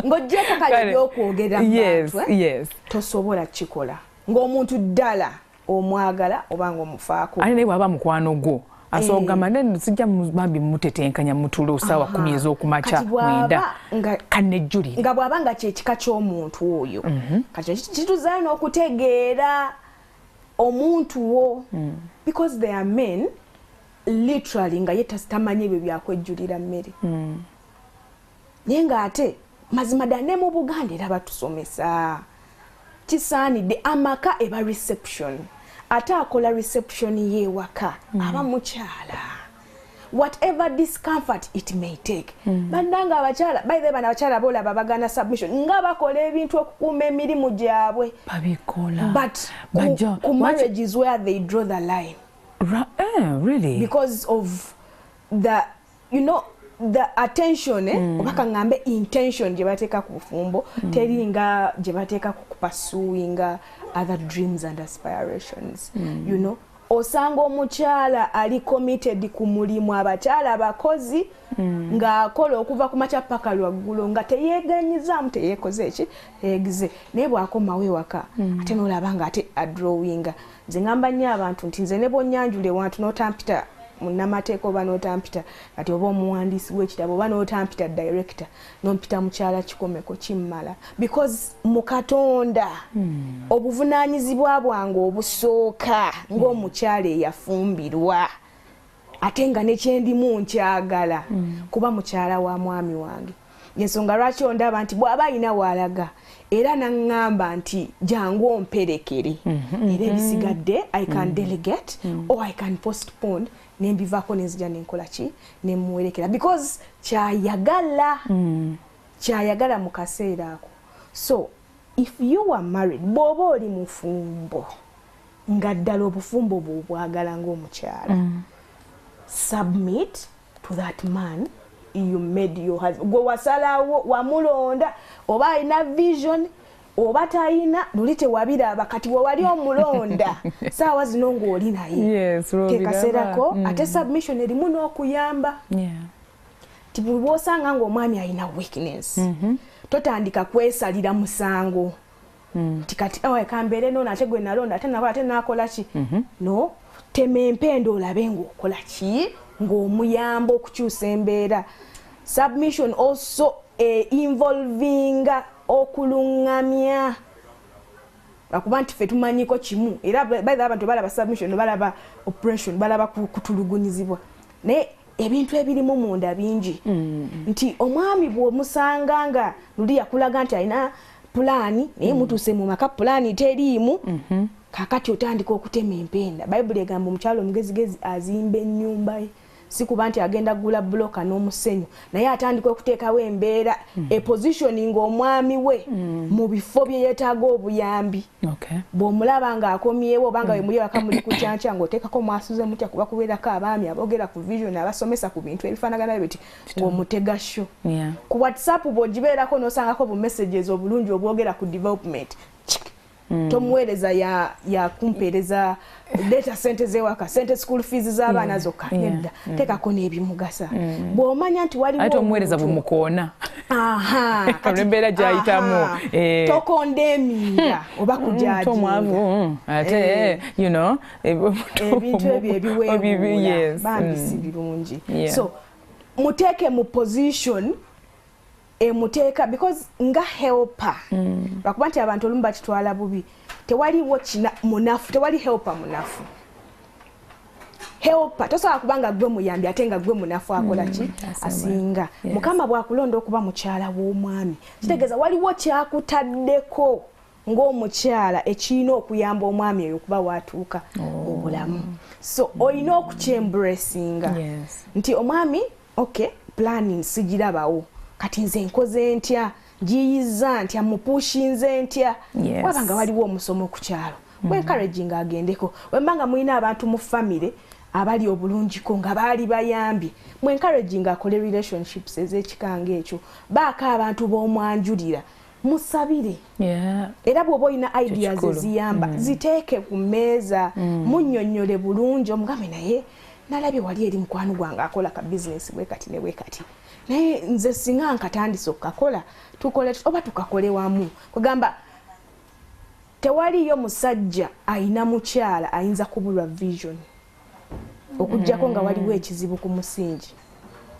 ng'oggyeko kale ebyokwogera mu bantu, tosobola kikola ng'omuntu ddala omwagala oba ng'omufaako. Ate naye bw'aba mukwano gwo, asobola okugamba, "Nene sijja bambi mutetenkanya mutulo saawa 10 ez'okumakya, 9, kannejjulire." Nga bw'aba nga kyekika ky'omuntu oyo. Kati kituzaayo n'okutegeera omuntu wo, because there are men literally nga ye tamanyi ebyo byakwejjulira mmere. Naye ng'ate mazima ddala ne mu Buganda era batusomesa kisaanidde amaka eba reception, ate akola reception y'ewaka aba mukyala, whatever discomfort it may take. Bannange abakyala, by the way, bano abakyala boolaba bagana submission nga bakola ebintu okukuuma emirimu gyabwe. Babikola. But ku marriage is where they draw the line. Really? Because of the you know the attention, oba kaŋŋambe intention gye bateeka ku bufumbo teringa gye bateeka ku pursuing other dreams and aspirations. Osanga omukyala ali committed ku mulimu, abakyala abakozi, ng'akola okuva ku makya paka lwaggulo nga teyeeganyizaamu, teyeekoze eki teyeegize, naye bw'akomawo ewaka ate n'olaba nga ate adrawinga. Nze ŋŋamba nnyo abantu nti nze ne bwonnyanjula ewantu n'otampita munnamateeka oba n'otampita kati oba omuwandiisi w'ekitabo oba n'otampita director, n'ompita mukyala Kikomeko, kimmala, because mu Katonda obuvunaanyizibwa bwange obusooka ng'omukyala eyafumbirwa ate nga nekyendimu nkyagala kuba mukyala wa mwami wange, ensonga lwaki ondaba nti bw'aba alina waalaga era naŋŋamba nti jangu omperekere, era ebisigadde I can delegate or I can postpone, nembivaako nenzija nenkola ki, nemuwerekera, because kyayagala, kyayagala mu kaseera ako. So if you are married, bw'oba oli mufumbo nga ddala obufumbo bwobwagala ng'omukyala, submit to that man you made your husband. Gwe wasalawo, wamulonda, oba alina vision oba tayina, luli tewabiraba, kati wewali omulonda, saawa zino ng'oli naye, kekaseerako. Ate submission erimu n'okuyamba ti buli bwosanga ng'omwami alina weakness, totandika kwesalira musango nti kati, "Oh, kambeere noono ate gwe nalonda, ate nakola, ate nakola ki." No tema empenda olabe ng'okola ki ng'omuyamba okukyusa embeera. Submission also involvinga okuluŋŋamya, lwakuba nti ffe tumanyiko kimu, era by abantu balaba submission, balaba oppression, balaba kutulugunyizibwa, naye ebintu ebirimu munda bingi. Nti omwami bw'omusanga nga luli yakulaga nti alina pulaani, naye mutuuse mu maka pulaani teriimu, kakati otandika okutema empenda. Bayibuli egamba omukyalo omugezigezi azimba ennyumba ye, si kuba nti agenda kugula buloka n'omusenyu, naye atandika okuteekawo embeera epositioning omwami we mu bifo bye yeetaaga obuyambi. Bw'omulaba ng'akomyewo oba nga wemuli ewaka muli ku kyankya, ng'oteekako mwasuze mutya, kuba kubeerako abaami aboogera ku vision, abasomesa ku bintu ebifaanagana biti, ng'omutega sho. Ku WhatsApp bw'ogibeerako n'osangako bu messages obulungi obwogera ku development, tomuweereza ya yakumpeereza leeta sente zewaka, sente school fees z'abaana zokka, nedda, teekako n'ebimugasa. Bw'omanya nti waliwo Ate omuweereza omuntu- bumukoona. Aha, kati- Olw'embeera gy'ayitamu, aha, tocondemninga oba kujudginga. Omwavu, ate Ebintu ebyo ebiweebuula bambi si birungi. So muteeke mu position emuteeka, because nga helper, lwakuba nti abantu olumu bakitwala bubi, tewaliwo kina munafu, tewali helper munafu. Helper tosobola kuba nga gwe muyambi ate nga gwe munafu akola ki asinga. Mukama bw'akulonda okuba mukyala w'omwami, kitegeeza waliwo kyakutaddeko ng'omukyala ekirina okuyamba omwami oyo okuba waatuuka obulamu. So olina okukyembracinga nti omwami, okay, planning sigirabawo, kati nze nkoze ntya Njiyiza ntya, mupushinze ntya? Waba nga waliwo omusomo ku kyalo, encouraging agendeko. Wemba nga mulina abantu mu famire abali obulungiko nga baali bayambye, mu encouraging akole relationships ez'ekikanga ekyo, baako abantu b'omwanjulira, musabire. Era bw'oba olina ideas eziyamba, ziteeke ku mmeeza, munnyonnyole bulungi, omugambe, "Naye nalabye wali eri mukwano gwange akola ka bizinesi bwe kati ne bwe kati, naye nze singa nkatandise okukakola, tukole oba tukakole wamu." Kugamba tewaliyo musajja ayina mukyala ayinza kubulwa vision, okugjako nga waliwo ekizibu ku musingi,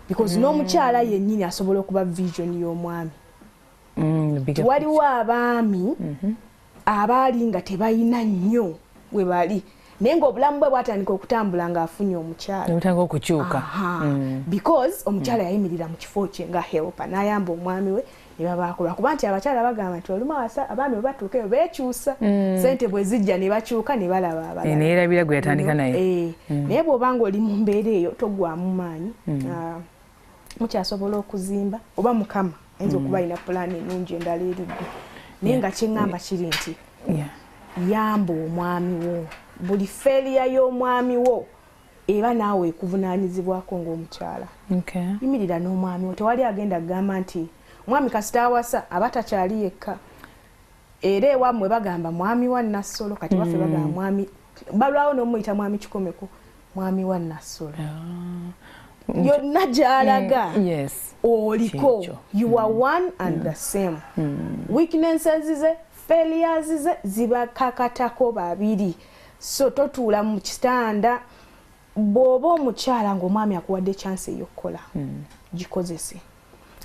because n'omukyala yennyini asobola okuba vision y'omwami. Waliwo abaami abaali nga tebalina nnyo we bali, naye ng'obulamu bwe bwatandika okutambula ng'afunye omukyala. Obutandika okukyuka. Because omukyala yayimirira mu kifo kye nga helper, n'ayamba omwami we ne babaako, lwakuba nti abakyala bagamba nti olumu abaami bwe batuuka eyo beekyusa, sente bwe zijja ne bakyuka ne balaba abalala. Neyerabira gwe yatandika naye. Naye bw'oba nga oli mu mbeera eyo, toggwamu maanyi. Mukyasobola okuzimba, oba Mukama ayinza okuba alina pulaani ennungi endala eriggwe. Naye nga kyeŋŋamba kiri nti yamba omwami wo. Buli failure y'omwami wo eba naawe ekuvunaanyizibwako ng'omukyala. Yimirira n'omwami wo. Tewali agenda kugamba nti omwami kasita awasa aba takyali yekka. Era ewammwe bagamba mwami wa Nassolo, kati waffe bagamba mwami, balwawo n'omuyita mwami Kikomeko, mwami wa Nassolo. Yonna gy'alaga oliko. Kyekyo. You are one and the same. Weaknesses ze, failures ze zibakakatako babiri. So totuula mu kitanda. Bw'oba omukyala ng'omwami akuwadde chance ey'okukola, gikozese.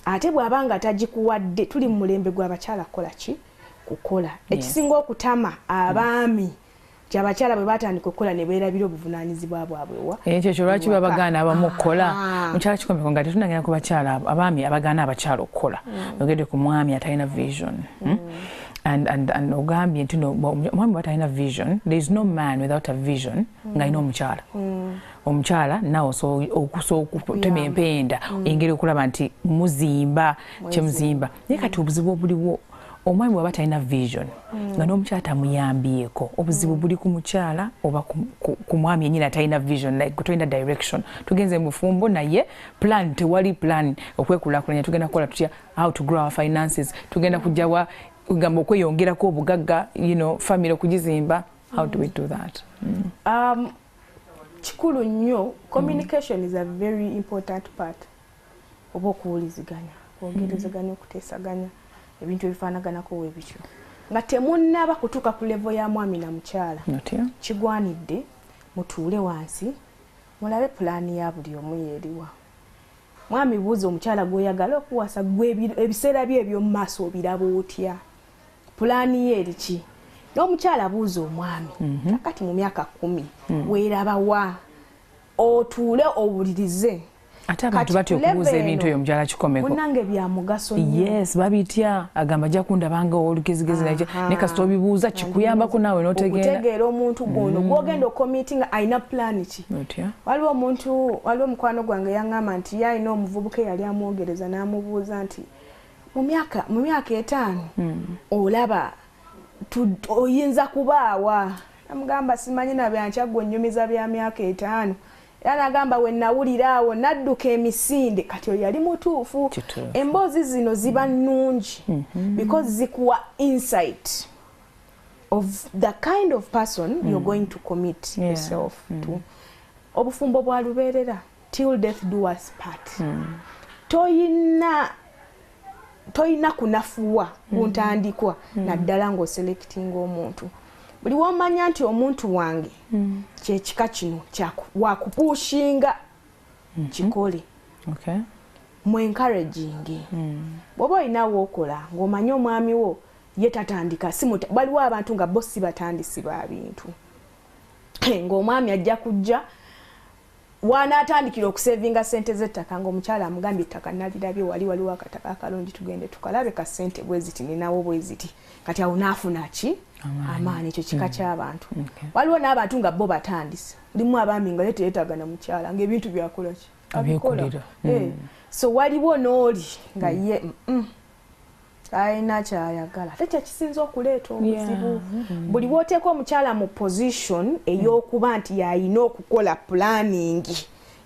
Ate bw'aba nga tagikuwadde, tuli mu mulembe gw'abakyala kukola ki? Kukola. Ekisinga okutama abaami nti abakyala bwe batandika okukola ne beerabira obuvunaanyizibwa bwabwe wa Ekyo kyo lwaki ewaka. Babagaana abamu okukola. Mukyala Kikomeko, nga tetunagenda ku bakyala abo, abaami abagaana abakyala okukola, ogedde ku mwami atalina vision, And ogambye nti no, omwami bw'atalina vision, there is no man without a vision ng'alina omukyala. Omukyala nawe osobola okutema empenda engeri okulaba nti muzimba kyemuzimba. Naye kati obuzibu obuliwo, omwami bw'aba talina vision nga n'omukyala tamuyambyeko, obuzibu buli ku mukyala oba ku mwami yennyini atalina vision? Like tolina direction, tugenze mu bufumbo naye plan tewali, plan okwekulaakulanya, tugenda kukola tutya, how to grow our finances, tugenda kujjawa kugamba okweyongerako obugagga, family okugizimba, how do we do that? Kikulu nnyo, communication is a very important part, oba okuwuliziganya, okwogerezeganya, okuteesaganya ebintu ebifaanaganako we bityo nga temunnaba kutuuka ku level ya mwami na mukyala. Otya? Kigwanidde mutuule wansi mulabe pulaani ya buli omu yeeriwa. Mwami, buuza omukyala gw'oyagala okuwasa, gwe ebiseera bye eby'omu maaso obiraba otya? Pulaani ye eriki? N'omukyala buuza omwami, kakati mu myaka 10 weerabawa? Otuule owulirize. Ate abantu batya okubuuza ebintu ebyo, mukyala Kikomeko. Munange, bya mugaso nnyo. Yes, babitya, agamba ajja kundabanga olugezigezi, naye kasita obibuuza kikuyambako naawe n'otegeera. Okutegeera omuntu gwono gwogenda ocommittinga alina pulaani ki. Otya? Waliwo omuntu, waliwo omukwano gwange yaŋŋamba nti ye alina omuvubuka eyali amwogereza, n'amubuuza nti mu myaka 5 olaba oyinza kubaawa? Namugamba, "Simanyi nabyankya, gwe nnyumiza bya myaka 5." Era nagamba, "We nawulira awo nadduka emisinde." Kati oyo yali mutuufu. Kituufu. Emboozi zino ziba nnungi because zikuwa insight of the kind of person you're going to commit yourself to. Obufumbo bwa lubeerera, till death do us part. Toyina kunafuwa ku ntandikwa, naddala ng'oselectinga omuntu. Buli womanya nti omuntu wange kyekika kino, wakupushinga, kikole. Mu encouraging. Bw'oba olina wookola ng'omanyi omwami wo ye tatandika, waliwo abantu nga bo si batandisi ba bintu, ng'omwami ajja kujja wanaatandikira okusevinga sente z'ettaka, ng'omukyala amugambye, "Ettaka nalirabye wali, waliwo akataka akalungi, tugende tukalabe, ka sente bwe ziti, ninawo bwe ziti." Kati awo naafuna ki? Amaanyi. Ekyo kika ky'abantu. Waliwo n'abantu nga bo batandise. Mulimu abaami nga ye teyeetaaga na mukyala, ng'ebintu byakola ki? Abikola. Abyekolera. So waliwo n'oli nga ye Alina kyayagala, ate kyekisinza okuleeta obuzibu. Buli bw'oteeka omukyala mu position ey'okuba nti yalina okukola planning,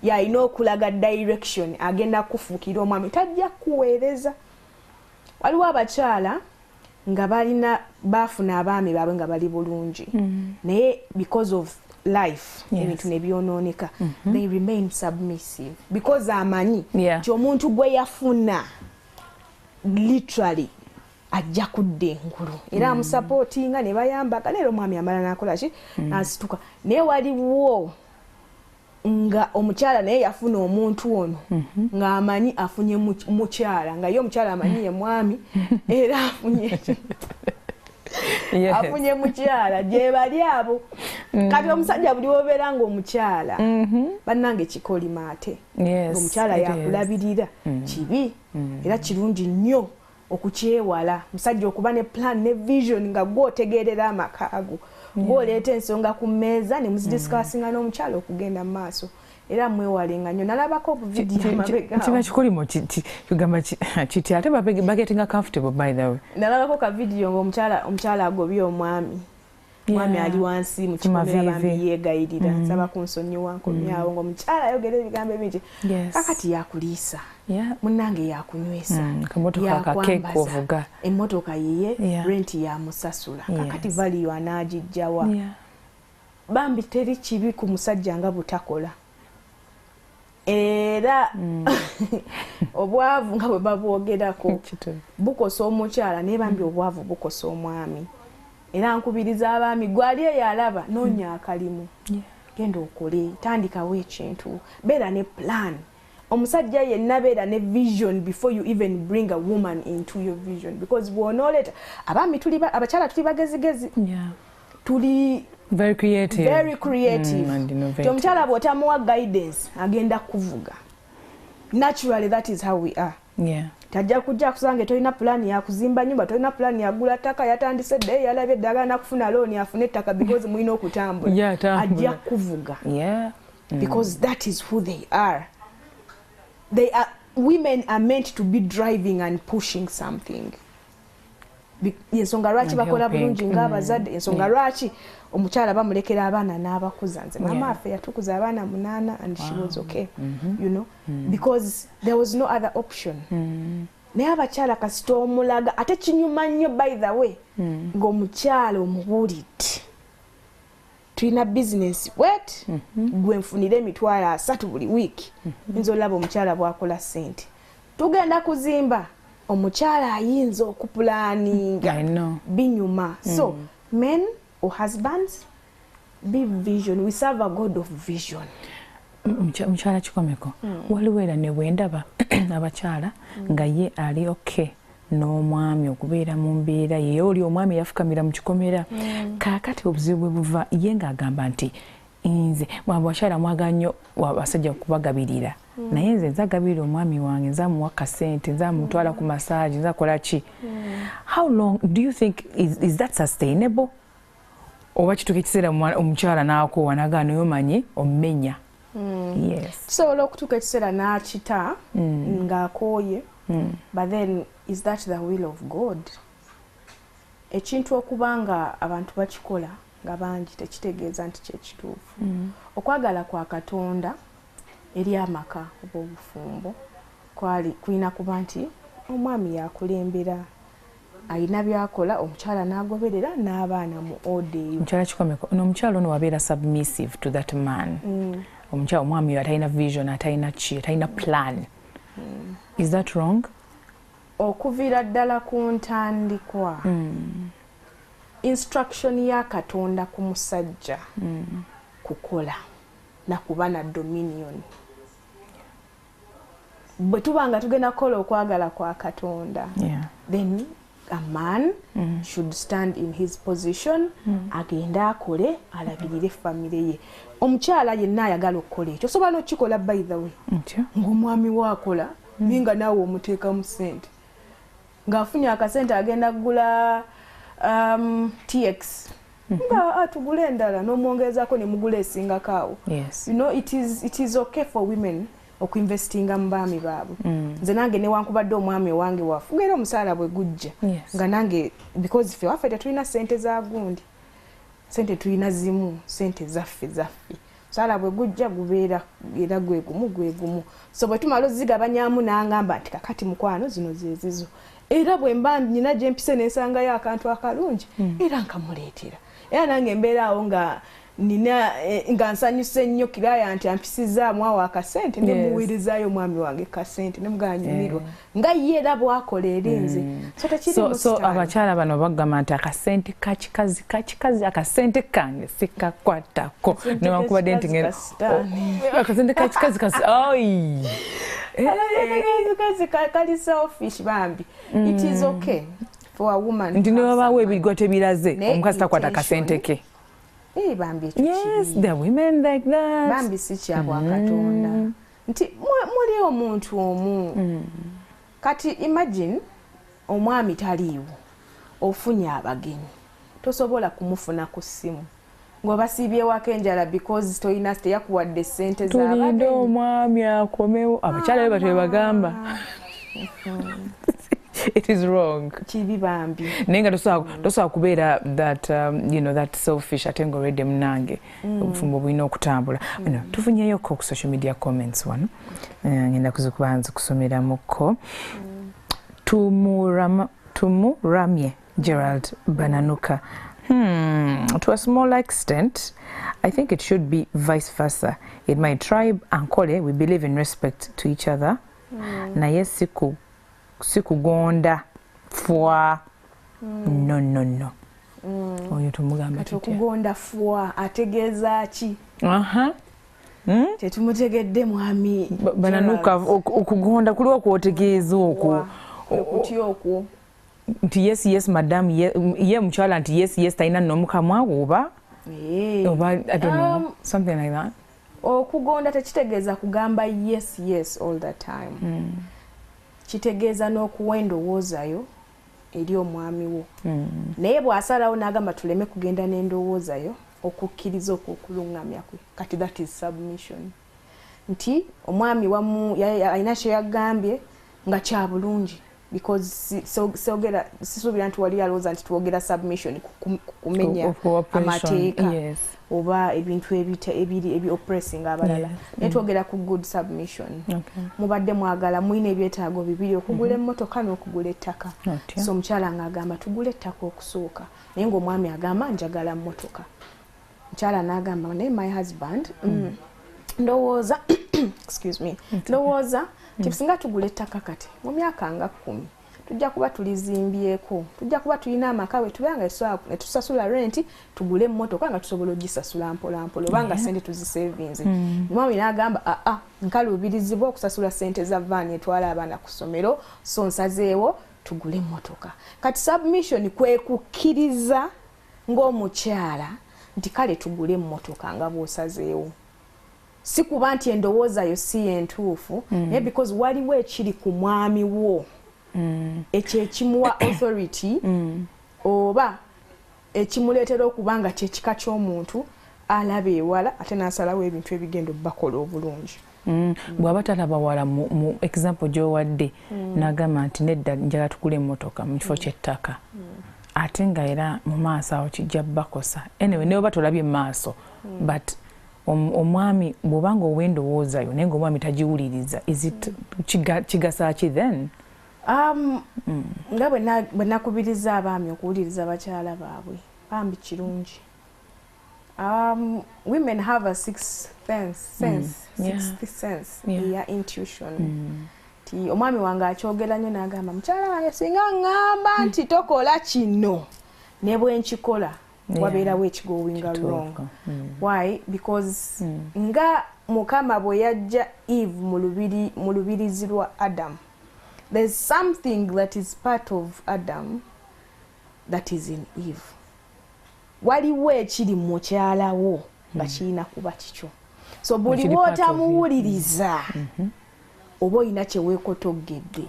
yalina okulaga direction, agenda kufuukira omwami tajja kuweereza. Waliwo abakyala nga balina bafuna abaami baabwe nga bali bulungi, naye because of life ebintu ne byonooneka, they remain submissive because amanyi nti omuntu gwe yafuna literally ajja kudda engulu, era amusupportinga ne bayambaga, leero omwami amala nakola ki, nasituka. Naye waliwo nga omukyala naye yafuna omuntu ono ng'amanyi afunye mukyala, nga ye omukyala amanyi ye mwami, era afunye afunye mukyala. Gye bali abo. Kati omusajja buli wobeera nga omukyala, bannange, kikolima ate omukyala yakulabirira kibi, era kirungi nnyo okukyewala. Musajja okuba ne plan ne vision nga gwotegeerera amaka ago, gwoleeta ensonga ku mmeeza ne muzidiscussinga n'omukyala okugenda mu maaso, era mwewalenga nnyo. Nalabako obuvidiyo amabega. Kiba kikolimo kigamba kiti, ate bagettinga comfortable, by the way. Nalabako ka vidiyo nga omukyala agobye omwami, omwami ali wansi mu kikomera, bambi yeegayirira, "Nsaba kunsonyiwa, nkomyawo," nga omukyala ayogera ebigambo ebingi. Kakati yakuliisa, munnange, yakunywesa, yakwambaza, emmotoka yiye, renti yamusasula, kakati value anaagijjawa? Bambi, teri kibi ku musajja nga butakola, era obwavu nga bwe babwogerako bukosa omukyala, naye bambi obwavu bukosa omwami. Era nkubiriza abaami, gwali eyo alaba, noonya akalimu, genda okole, tandikawo ekintu, beera ne plan. Omusajja yenna beera ne vision before you even bring a woman into your vision, because bw'onooleeta abaami, abakyala tuli bagezigezi, tuli very creative. Very creative. Omukyala bw'otamuwa guidance, agenda kuvuga naturally. That is how we are. Tajja kujja kusange tolina pulaani yakuzimba nyumba, tolina pulaani yagula ttaka. Yatandise dde, yalabye eddagala nakufuna looni afune ettaka, because mulina okutambula. Ajja kuvuga because that is who they are. They are, women are meant to be driving and pushing something. Ensonga lwaki bakola bulungi ngaabazadde, ensonga lwaki omukyala bamulekera abaana n'abakuza. Nze mama affe yatukuza abaana munaana and she was okay, because there was no other option. Naye abakyala kasita omulaga, ate kinyuma nnyo, by the way, ng'omukyala omubuulidde, "Tulina bizinesi wet, gwe nfunire 300,000 buli wiiki." Nza olaba omukyala bwakola ssente, "Tugenda kuzimba," omukyala ayinza okuplanninga binyuma. So men or husbands, be vision. We serve a God of vision. Mukyala Kikomeko, waliwo era ne bwendaba abakyala nga ye ali okay n'omwami okubeera mu mbeera ye, oli omwami yafukamira mu kikomera. Kaakati obuzibu bwe buva, ye ng'agamba nti, "Nze abakyala mwagala nnyo abasajja kubagabirira, naye nze nzagabirira omwami wange, nzamuwa kasente, nzamutwala ku massage, nzakola ki." How long do you think is that sustainable? Oba kituuka ekiseera omukyala n'akoowa nagaa, "Naye omanyi omenya"? Yes. Kisobola okutuuka ekiseera n'akita ng'akooye, but then is that the will of God? Ekintu okuba nga abantu bakikola nga bangi tekitegeeza nti kyekituufu. Okwagala kwa Katonda eri amaka oba obufumbo kwali kulina kuba nti omwami yakulembera, alina byakola, omukyala n'agoberera n'abaana mu order eyo. Mukyala Kikomeko, n'omukyala ono wabeera submissive to that man, omukyala, omwami oyo atalina vision, atalina ki, atalina plan, is that wrong? Okuviira ddala ku ntandikwa, instruction ya Katonda ku musajja kukola nakuba na dominion. Bwe tuba nga tugenda kukola okwagala kwa Katonda, then a man should stand in his position, agende akole, alabirire famire ye. Omukyala yenna ayagala okukola ekyo osobola n'okikola, by the way, Ntyo. ng'omwami we akola, naye nga naawe omuteekamu ssente, ng'afunye akasente agenda kugula TX, nga atugule endala n'omwongerezaako ne mugula esingako awo. It is okay for women Okuinvestinga mu baami baabwe. Nze nange newankubadde omwami wange wafuga era omusaala bwe gujja nga nange, because ffe waffe tetulina sente za gundi, sente tulina zimu, sente zaffe zaffe. Omusaala bwe gujja gubeera era gwe gumu gwe gumu. So bwe tumala ozigabanyamu n'angamba nti kakati mukwano zino ze zizo, era bwe mba nina gye mpise nensangayo akantu akalungi era nkamuleetera. Era nange mbeera awo nga nina nga nsanyuse nnyo kiraya nti ampisizaamu awo akasente, ne muweerezaayo omwami wange kasente, ne muganyumirwa nga ye era bw'akola eri nze. So tekirimu So sitaani. Abakyala bano bagamba nti akasente kakikazi kakikazi, akasente kange sikakwatako. Akasente Newankubadde nti k'ekikazi ka sitaani. Oh, akasente kakikazi kasi oi. Akasente kali selfish bambi. It is okay for a woman Nti to have ne wabaawo some ebigwa tebiraze, Naye omukazi takwata intention- akasente ke. Eh, bambi ekyo Yes, kibi. the women like that. Bambi si kya bwakatonda nti muli omuntu omu. Kati imagine omwami taliiwo, ofunye abagenyi, tosobola kumufuna ku ssimu ng'obasiibyewako enjala because toyina, teyakuwadde ssente Tulinde z'abagenyi. omwami akomewo. Abakyala be batyo bebagamba. It is wrong. Kibi bambi. Naye nga tosobola kubeera that that selfish ate nga already munange obufumbo bulina okutambula. Tufunyeyoko ku social media comments wano. Ngenda kuzikuba nzikusomeramuko. Tumuramye Gerald Bananuka. To a small extent, I think it should be vice versa. In my tribe, Ankole, we believe in respect to each other. Naye sikugonda fwa. No, no, no. Oyo tumugamba Kati tutya? okugonda fwa ategeeza ki? Aha. Tetumutegedde mwami. Bananuka Gerald. okugonda kuliwo kwotegeeza okwo. Fwa, okutya okwo. Nti yes, yes madam, ye mukyala nti yes, yes, talina n'omukamwa oba oba I don't know, something like that. Okugonda tekitegeeza kugamba yes, yes all the time. Kitegeeza n'okuwa endowoozayo eri omwami wo, naye bw'asalawo n'agamba tuleme kugenda n'endowoozayo, okukkiriza okwo okuluŋŋamya kwe, kati that is submission. Nti omwami wamu alina kyeyagambye nga kya bulungi, because sogera sisuubira nti wali alowooza nti twogera submission kumenya amateeka oba ebintu ebiri ebi oppressing abalala, naye twogera ku good submission. Mubadde mwagala, mulina ebyetaago bibiri, okugula emmotoka n'okugula ettaka. So omukyala ng'agamba tugule ettaka okusooka, naye ng'omwami agamba njagala mmotoka. Mukyala n'agamba naye my husband, ndowooza, excuse me, ndowooza nti singa tugula ettaka kati mu myaka nga 10 tujja kuba tulizimbyeko, tujja kuba tulina amaka we tubeera nga netusasula renti, tugule emmotoka nga tusobola ogisasula mpola mpola oba nga sente tuzisevinze. Omwami n'agamba aa, nkaluubirizibwa okusasula sente za vaani etwala abaana ku ssomero, so nsazeewo tugule emmotoka. Kati submission kwe kukkiriza ng'omukyala nti kale tugule emmotoka nga bw'osazeewo, si kuba nti endowooza yo si yentuufu, naye because waliwo ekiri ku mwami wo ekyo ekimuwa authority oba ekimuleetera okuba nga kyekika ky'omuntu alaba ewala ate n'asalawo ebintu ebigenda obbakola obulungi. Bw'aba talaba wala mu example gy'owadde, n'agamba nti nedda, njagala tugule emmotoka mu kifo ky'ettaka, ate nga era mu maaso awo kijja bakosa. Anyway, ne oba tolabye mu maaso, but omwami bw'obanga ow'endowoozayo naye ng'omwami tagiwuliriza, is it kigasa ki then? Nga bwe nakubiriza abaami okuwuliriza bakyala baabwe, bambi kirungi. Women have a sixth sense, sixth sense eya intuition. Ti omwami wange akyogera nnyo n'agamba mukyala wange singa ŋŋamba nti tokola kino, ne bwe nkikola wabeerawo ekigoinga wrong. Why? Because nga Mukama bwe yajja Eve mu lubirizi lwa Adam, there's something that is part of Adam that is in Eve. Waliwo ekiri mu mukyala wo nga kirina kuba kikyo. So buli Ekiri part of you. bw'otamuwuliriza oba olina kyeweekotogedde.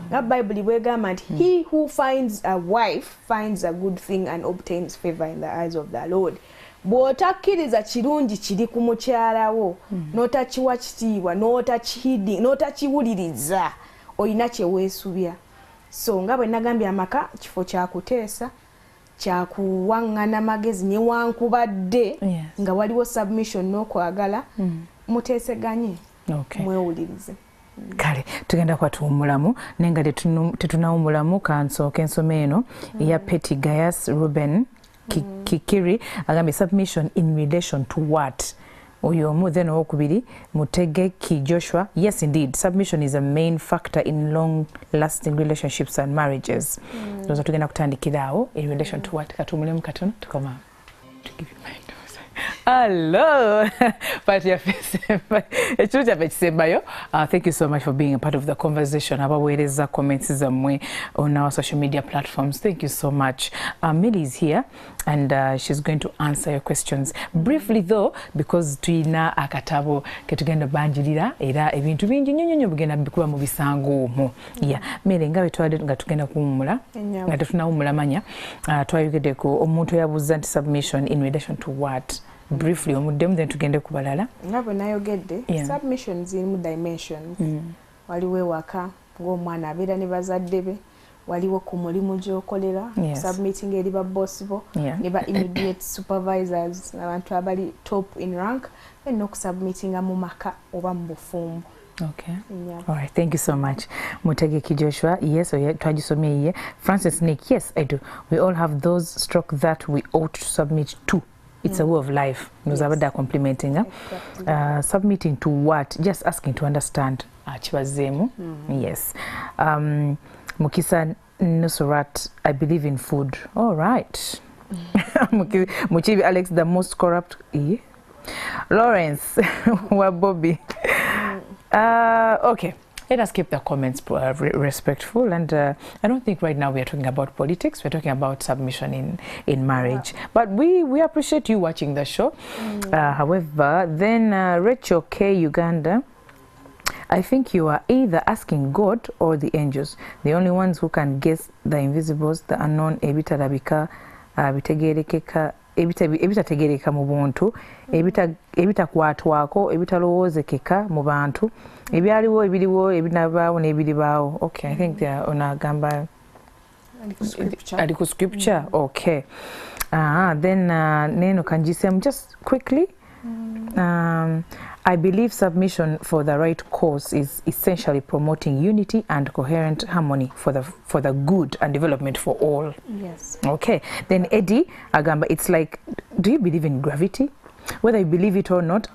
Nga Bayibuli bwegamba nti he who finds a wife finds a good thing and obtains favor in the eyes of the Lord. Bw'otakkiriza kirungi kiri ku mukyala wo, n'otakiwa kitiibwa, n'otakiwuliriza, olina kye weesubya. So nga bwe nagambye, amaka kifo kyakuteesa, kyakuwaŋŋana magezi, newankubadde nga waliwo submission n'okwagala, muteeseganye, mwewulirize. Kale tugenda kuba tuwummulamu, naye nga tetunawummulamu, kansooka ensoma eno eya Petty Gaius Ruben Kikiri agambye, "Submission in relation to what?" Oyo omu. Then owokubiri, Mutegeki Joshua, "Yes, indeed, submission is a main factor in long lasting relationships and marriages." Ndowooza tugenda kutandikira awo, in relation to what. Katuwummulemu katono, tukoma. Hello, part yaffe, ekintu kyaffe ekisembayo. Thank you so much for being a part of the conversation. Abaweereza comments zammwe on our social media platforms, thank you so much. Millie is here and she's going to answer your questions briefly though, because tuyina akatabo ketugenda banjirira era ebintu bingi nnyo nnyo bigenda bikuba mu bisango omwo. Yeah, Millie, nga bwe nga tugenda kuwummula, nga tetunawummula manya, twayogeddeko omuntu eyabuuza nti submission in relation to what. Briefly omuddemu, then tugende ku balala. Nga bwe nayogedde, submission zirimu dimensions. Waliwo ewaka ng'omwana abeera ne bazadde be, waliwo ku mulimu gy'okolera, submitting eri ba boss bo ne ba immediate supervisors, abantu abali top in rank, then n'okusubmittinga mu maka oba mu bufumbo. Okay. Yeah. All right. Thank you so much. Mutegeki Joshua, yes, twagisomye ye. Francis Nick, "Yes, I do. We all have those stroke that we ought to submit to. It's a way of life." Yes. Abadde complimenting. Exactly. Submitting to what? Just asking to understand. Akibazeemu. Yes. Mukisa Nusrat, "I believe in food." All right. Muchibi Alex, the most corrupt. Eh? Lawrence wa Bobby. Okay. Let us keep the comments respectful. And I don't think right now we are talking about politics. We're talking about submission in marriage. Yeah. But we appreciate you watching the show. However, then Rachel K. Uganda, "I think you are either asking God or the angels, the only ones who can guess the invisibles, the unknown, ebitalabika, bitegerekeka, ebitategereka mu buntu, ebitakwatwako, ebitalowoozekeka mu bantu, ebyaliwo, ebiriwo, ebinabaawo n'ebiribaawo." Okay, I think onagamba ali ku scripture. Okay. Then neno kanjisemu just quickly. "I believe submission for the right cause is essentially promoting unity and coherent harmony for the good and development for all." Yes. Okay. Then Eddie agamba, "It's like, do you believe in gravity? Whether you believe it or not,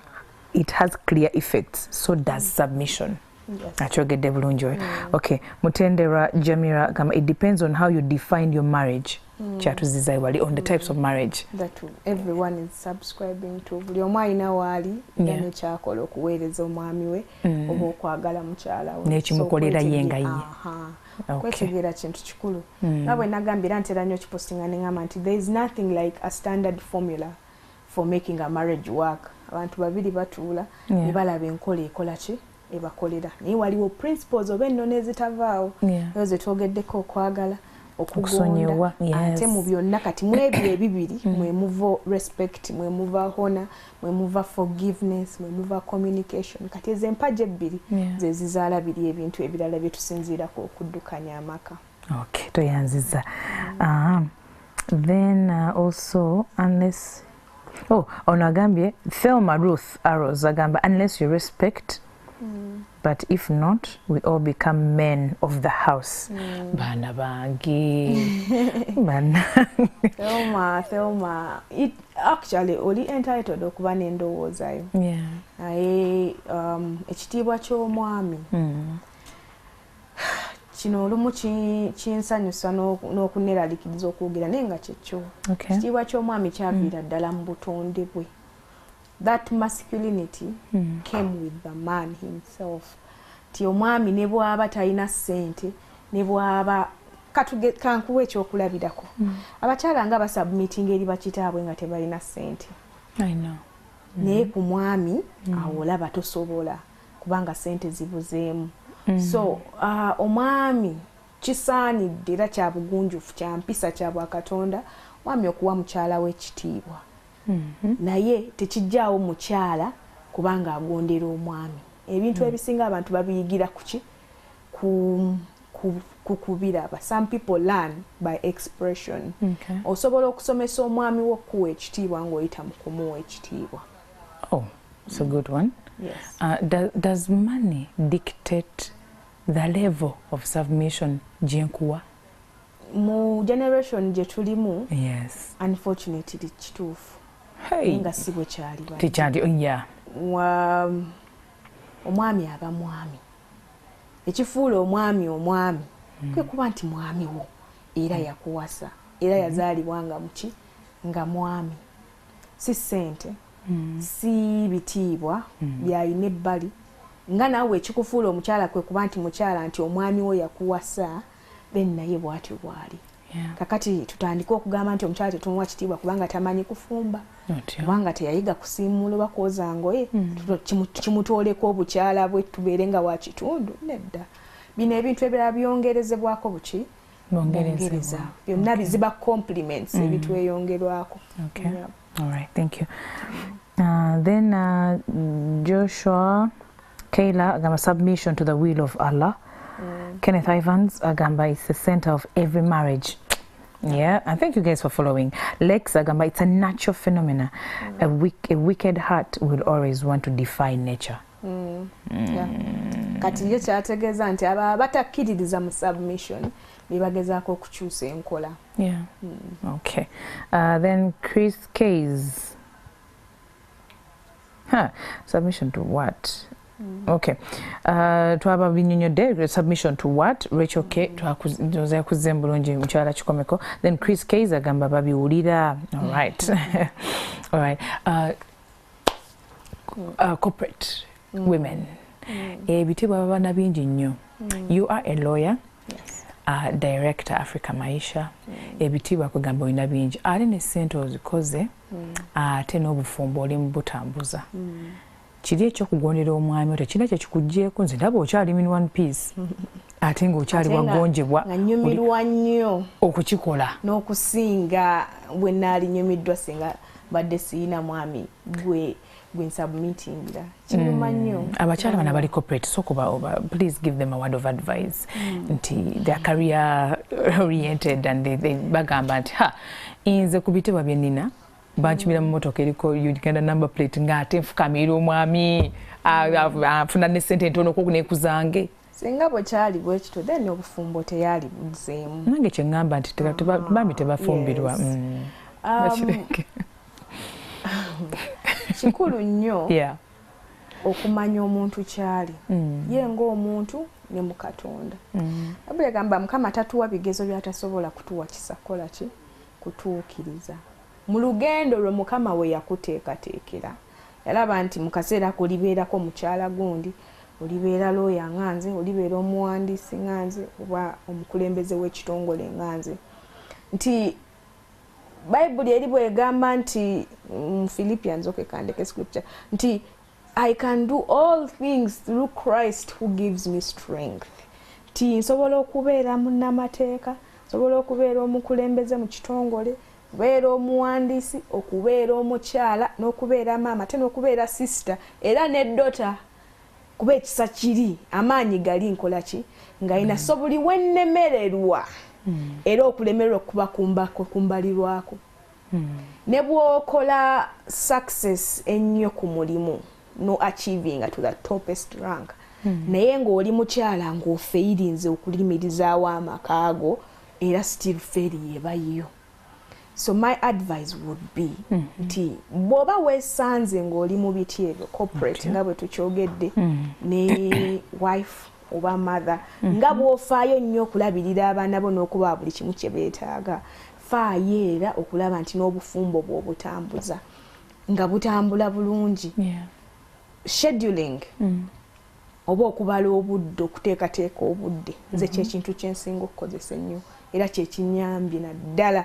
it has clear effects. So does submission." Yes. Akyogedde bulungi oyo. Okay. Mutendera Jamira agamba, "It depends on how you define your marriage." Kyatuziza wali on the types of marriage. That everyone is subscribing to. Buli omu alina waali era nekyakola okuweereza omwami we oba okwagala mukyala we. N'ekimukolera ye nga ye. Kwetegeera kintu kikulu. Nga bwe nagambye, era ntera nnyo kipostinga neŋŋamba nti there is nothing like a standard formula for making a marriage work. Abantu babiri batuula ne balaba enkola ekola ki ebakolera, naye waliwo principles oba ennono ezitavaawo, ezo zetwogeddeko, okwagala, okugonda, ate mu byonna kati mu ebyo ebibiri mwemuva respect, mwemuva honor, mwemuva forgiveness, mwemuva communication. Kati ezo empagi ebbiri ze zizaala biri ebintu ebirala bye tusinziirako okuddukanya amaka. Okay, toyanziza. Then also unless, oh, ono agambye, Thelma Ruth Arrows agamba, "Unless you respect, but if not, we all become men of the house." Baana bange, bana. Thelma, Thelma, it actually oli entitled okuba n'endowoozayo, naye ekitiibwa ky'omwami kino olumu kinsanyusa n'okuneeralikiriza okwogera, naye nga kyekyo. Ekitiibwa ky'omwami kyaviira ddala mu butonde bwe. That masculinity came with the man himself, ti omwami ne bw'aba talina ssente, ne bw'aba kankuwa ekyokulabirako, abakyala nga basubmittinga eri bakitaabwe nga tebalina ssente, naye ku mwami awo olaba tosobola, kubanga ssente zibuzeemu. So omwami kisaanidde era kya bugunjufu, kya mpisa, kya bwakatonda omwami okuwa mukyala we ekitiibwa. Naye tekijjaawo mukyala kubanga agondera omwami. Ebintu ebisinga abantu babiyigira kuki? Ku kubiraba. Some people learn by expression. Osobola okusomesa omwami wo okuwa ekitiibwa ng'oyita mu kumuwa ekitiibwa. Oh, it's a good one. Yes. Does money dictate the level of submission gyenkuwa? Mu generation gye tulimu, Yes. unfortunately kituufu. Hey. Nga si bwe kyali bali. Tekyali, oh, yeah. Omwami aba mwami. Ekifuula omwami omwami kwe kuba nti mwami wo era yakuwasa, era yazaalibwa nga muki, nga mwami. Si ssente, si bitiibwa byalina ebbali, nga naawe ekikufuula omukyala kwe kuba nti mukyala, nti omwami wo yakuwasa, then naye bw'atyo bw'ali. Kakati tutandike okugamba nti omukyala tetumuwa kitiibwa kubanga tamanyi kufumba, Otyo. kubanga teyayiga kusiimuula oba kwoza ngoye, kimutooleko obukyala bwe tubeere nga wa kitundu. Nedda, bino ebintu ebirala byongerezebwako buki? Bongerezebwa. Bongereza. Byonna biziba compliments ebitweyongerwako. Okay. Yeah. All right, thank you. Then Joshua Kayla agamba submission to the will of Allah. Kenneth Ivans agamba it's the center of every marriage. Yeah, and thank you guys for following. Lex agamba it's a natural phenomena. A wicked heart will always want to defy nature. Yeah. Kati ye kyategeeza nti abo abatakkiririza mu submission bebagezaako okukyusa enkola. Yeah. Okay. Then Chris Case. Huh. Submission to what? Okay. Twaba binyonyodde submission to what? Rachel K ndowooza yakuzze bulungi mukyala Kikomeko. Then Chris Case agamba babiwulira. All right. All right. Corporate women. Ebitiibwa baba na bingi nnyo. You are a lawyer. Yes. Director Africa Maisha. Ebitiibwa kugamba olina bingi, ate ne ssente ozikoze, ate n'obufumbo oli mu butambuza. Kiri ekyokugondera omwami tekirina kyekikuggyeeko? Nze ndaba okyali in one piece ate ng'okyali Ate wagonjebwa nga nyumirwa nnyo okukikola n'okusinga bwe naalinyumiddwa singa badde siyina mwami gwe nsubmitingira. Kinyuma nnyo. Abakyala bano abali corporate, so kuba oba please give them a word of advice nti they are career oriented and they bagamba nti ha, nze ku bitibwa bye nnina bankimira mu motoka eriko Uganda number plate ng'ate nfukamira omwami, afuna ne sente entono ko nekuzange. Singa bwe kyali bwe kityo, then obufumbo teyali buzzeemu. Nange kye ŋŋamba nti bambi tebafumbirwa. Yes. Bakireke. Kikulu nnyo okumanya omuntu kyali ye ng'omuntu ne mu Katonda. Bayibuli egamba Mukama tatuwa bigezo by'atasobola kutuwa kisa kukola ki? Kutuukiriza. Mu lugendo lwe Mukama we yakuteekateekera, yalaba nti mu kaseera ako olibeerako mukyala gundi, olibeera looya nga nze, olibeera omuwandiisi nga nze, oba omukulembeze w'ekitongole nga nze. Nti Bayibuli eri bw'egamba nti mu Philippians, okay, kandeke scripture, nti I can do all things through Christ who gives me strength. Nti nsobola okubeera munnamateeka, nsobola okubeera omukulembeze mu kitongole, okubeera omuwandiisi, okubeera omukyala, n'okubeera maama, ate n'okubeera sister, era ne daughter. Kuba ekisa kiri, amaanyi gali nkola ki? Nga ina. So buli wennemererwa, era okulemererwa kuba kumbalirwako. Ne bw'okola success ennyo ku mulimu, no achieving to the topest rank, naye ng'oli mukyala ng'ofeirinze okulimirizaawo amaka go, era still failure ebayo. So my advice would be nti bw'oba weesanze ng'oli mu biti ebyo corporate, nga bwe tukyogedde, ne wife oba mother, nga bw'ofaayo nnyo okulabirira abaana bo n'okubawa buli kimu kye beetaaga, faayo era okulaba nti n'obufumbo bw'obutambuza nga butambula bulungi. Scheduling oba okubala obudde, okuteekateeka obudde, nze kyekintu kyensinga okukozesa ennyo era kyekinyambye naddala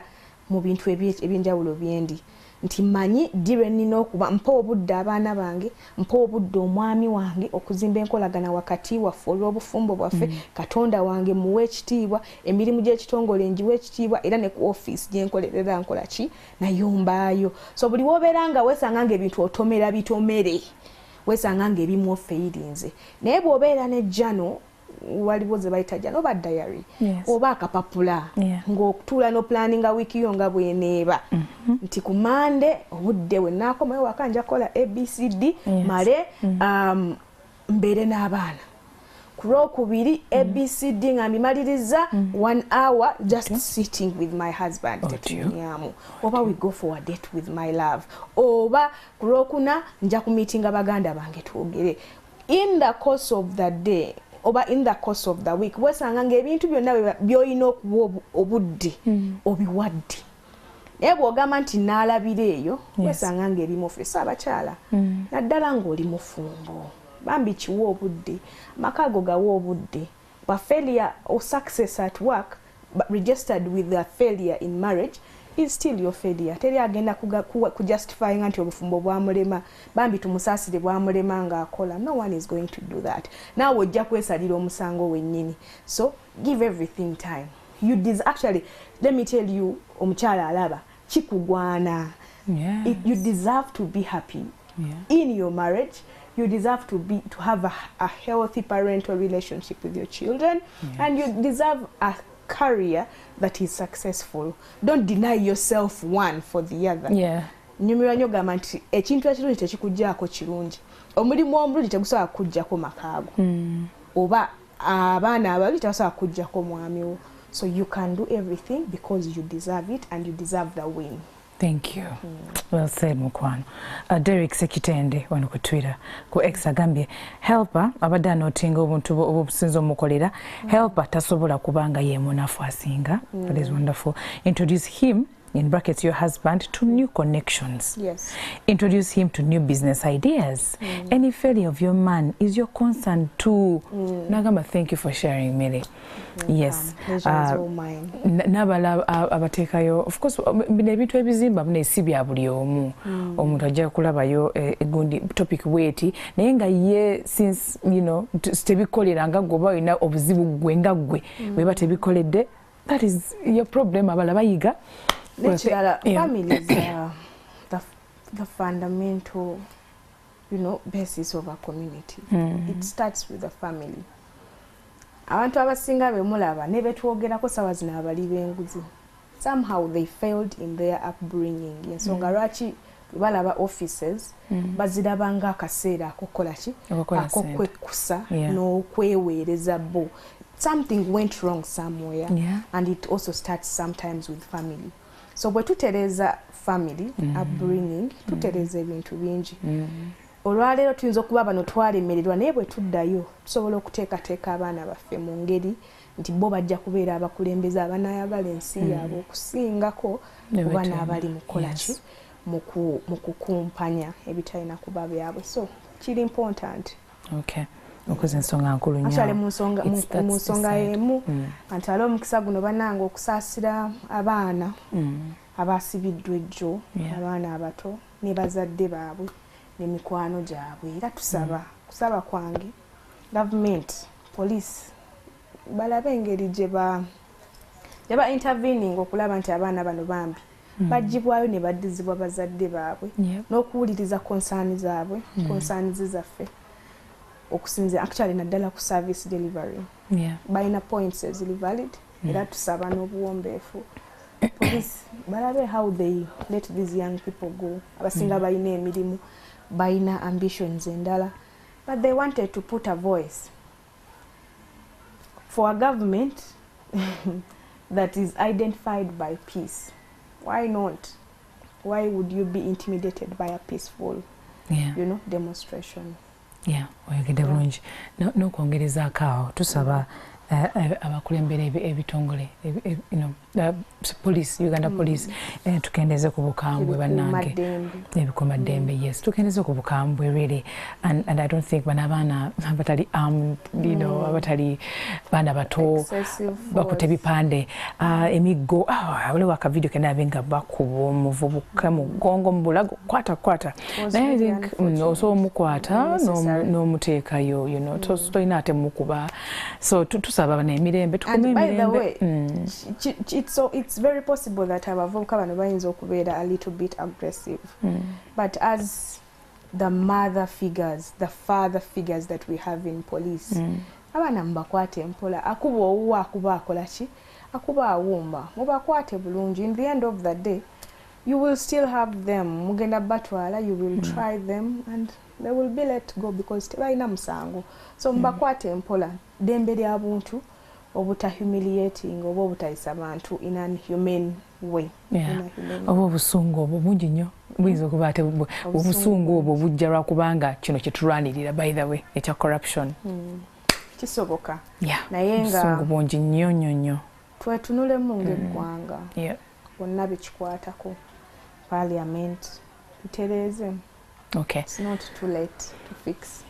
mu bintu ebyenjawulo byendi. Nti manyi ddi lwe nnina okuba mpa obudde abaana bange, mpa obudde omwami wange, okuzimba enkolagana wakati waffe olw'obufumbo bwaffe. Katonda wange muwe ekitiibwa, emirimu gy'ekitongole ngiwa ekitiibwa, era ne ku ofiisi gyenkolerera nkola ki, nayo mbaayo. So buli wobeera nga weesanga nga ebintu otomera bitomere, weesanga nga ebimu ofeyirinze. Naye bw'obeera ne journal, waliwo ze bayita journal oba diary oba akapapula, ng'okutuula n'oplaninga wiiki yo nga bweneeba, nti ku Mande obudde we naakomayo waka nja kukola ABCD, male mbeere n'abaana. Ku Lwokubiri ABCD nga mbimaliriza, one hour just sitting with my husband, Otyo. tetunyamu, oba we go for a date with my love, oba ku Lwokuna nja kumiitinga baganda bange twogere. In the course of the day oba in the course of the week, wesanga ngaebintu byonna by'olina okuwa obudde obiwadde. Naye bw'ogamba nti naalabira eyo, wesanga ng'ebimu ofeesa abakyala, naddala ng'oli mufumbo, bambi kiwa obudde amaka ago, gawa obudde. Ba failure or success at work but registered with a failure in marriage is still your failure. Teri agenda kujustifyinga nti obufumbo bwamulema, bambi tumusaasire, bwamulema ng'akola. No one is going to do that. Naawe ojja kwesalira omusango wennyini. So give everything time. You actually, let me tell you, omukyala alaba kikugwana. You deserve to be happy in your marriage. You deserve to have a healthy parental relationship with your children, and you deserve a career that is successful. Don't deny yourself one for the other. Nyumirwa nnyo gamba nti ekintu ekirungi tekikugjaako kirungi, omulimu omulungi tegusobola kukuggyako makaago, oba abaana abalungi tebasobola kukuggyako mwami wo. So you can do everything because you deserve it and you deserve the win. Thank you. Well said, mukwano. Derek Sekitende wano ku Twitter, ku X, agambye helper abadde anotinga obuntu obusinza omukolera. Helper tasobola kubanga ye munafu asinga. That is wonderful. Introduce him, in brackets your husband, to new connections. Introduce him to new business ideas. Any failure of your man is your concern too. Nagamba thank you for sharing, Millie. Yes. Pleasure is all mine. N'abalala abateekayo, of course, bino ebintu ebizimba bino si bya buli omu. Omuntu ajja kulabayo egundi topic bweti, naye nga ye since tebikolera nga gwe, oba olina obuzibu gwe nga gwe, bweba tebikoledde, that is your problem. Abalala bayiga. Nekirala, families are the fundamental basis of a community. It starts with the family. Abantu abasinga bemulaba ne betwogerako sawa zino abali b'enguzi, somehow they failed in their upbringing. Ensonga lwaki balaba offices baziraba nga akaseera akokukola ki? Okukola ssente. Akokwekkusa n'okweweereza bo. Something went wrong somewhere, and it also starts sometimes with family. So bwe tutereeza family upbringing, tutereeza ebintu bingi. Olwaleero tuyinza okuba bano twalemererwa, naye bwe tuddayo tusobola okuteekateeka abaana baffe mu ngeri nti bo bajja kubeera abakulembeze abanaayagala ensi yaabwe okusingako Ne kuba betwena. n'abali mu kukola ki? Mu kukumpanya ebitalina kuba byabwe. So kiri important. Okay, okoze ensonga nkulu nnyo. Actually, mu nsonga y'emu, antwale omukisa guno bannange okusaasira abaana abasibiddwa ejjo, abaana abato ne bazadde baabwe n'emikwano gyabwe. Era tusaba, kusaba kwange, gavumenti, poliisi balabe engeri gye ba intervening okulaba nti abaana bano bambi bagibwayo ne baddizibwa bazadde baabwe, n'okuwuliriza concerns zaabwe, concerns zaffe okusinzira actually naddala ku service delivery. Balina points eziri valid, era tusaba n'obuwombeefu police balabe how they let these young people go. Abasinga balina emirimu, balina ambitions endala, but they wanted to put a voice for a government that is identified by peace. Why not? Why would you be intimidated by a peaceful demonstration? Yeah, oyogedde bulungi. N'okwongerezaako awo, tusaba Abakulembera ebitongole, police, Uganda Police, tukendeze ku bukambwe, bannange, ebikuumaddembe. Yes, tukendeze ku bukambwe, really. And I don't think bano abaana abatali armed, abatali baana bato bakutte ebipande, emiggo. Waliwo akavidiyo kenabe nga bakuba omuvubuka mu mugongo, mu bulago, kwata kwata. Naye I think osobola omukwata n'omuteekayo, tolina ate mukuba. So tusaba bano emirembe, tukume emirembe. It's very possible that abavubuka bano bayinza okubeera a little bit aggressive, but as the mother figures, the father figures that we have in police, abaana mubakwate mpola. Akuba owuwa, akuba akola ki, akuba awumba, mubakwate bulungi. In the end of the day, you will still have them, mugenda batwala, you will try them and they will be let go because tebalina musango. So mubakwate mpola. Ddembe lya buntu obutahumiliating oba obutayisa bantu in an humane way. Oba obusungu obwo bungi nnyo buyinza okuba ate obusungu obwo bujja lwakubanga kino kyetulwanirira, by the way, ekya corruption. Kisoboka. Naye nga obusungu bungi nnyo nnyo nnyo. Twetunulemu ng'eggwanga, bonna bekikwatako, parliament, tutereeze. It's not too late to fix.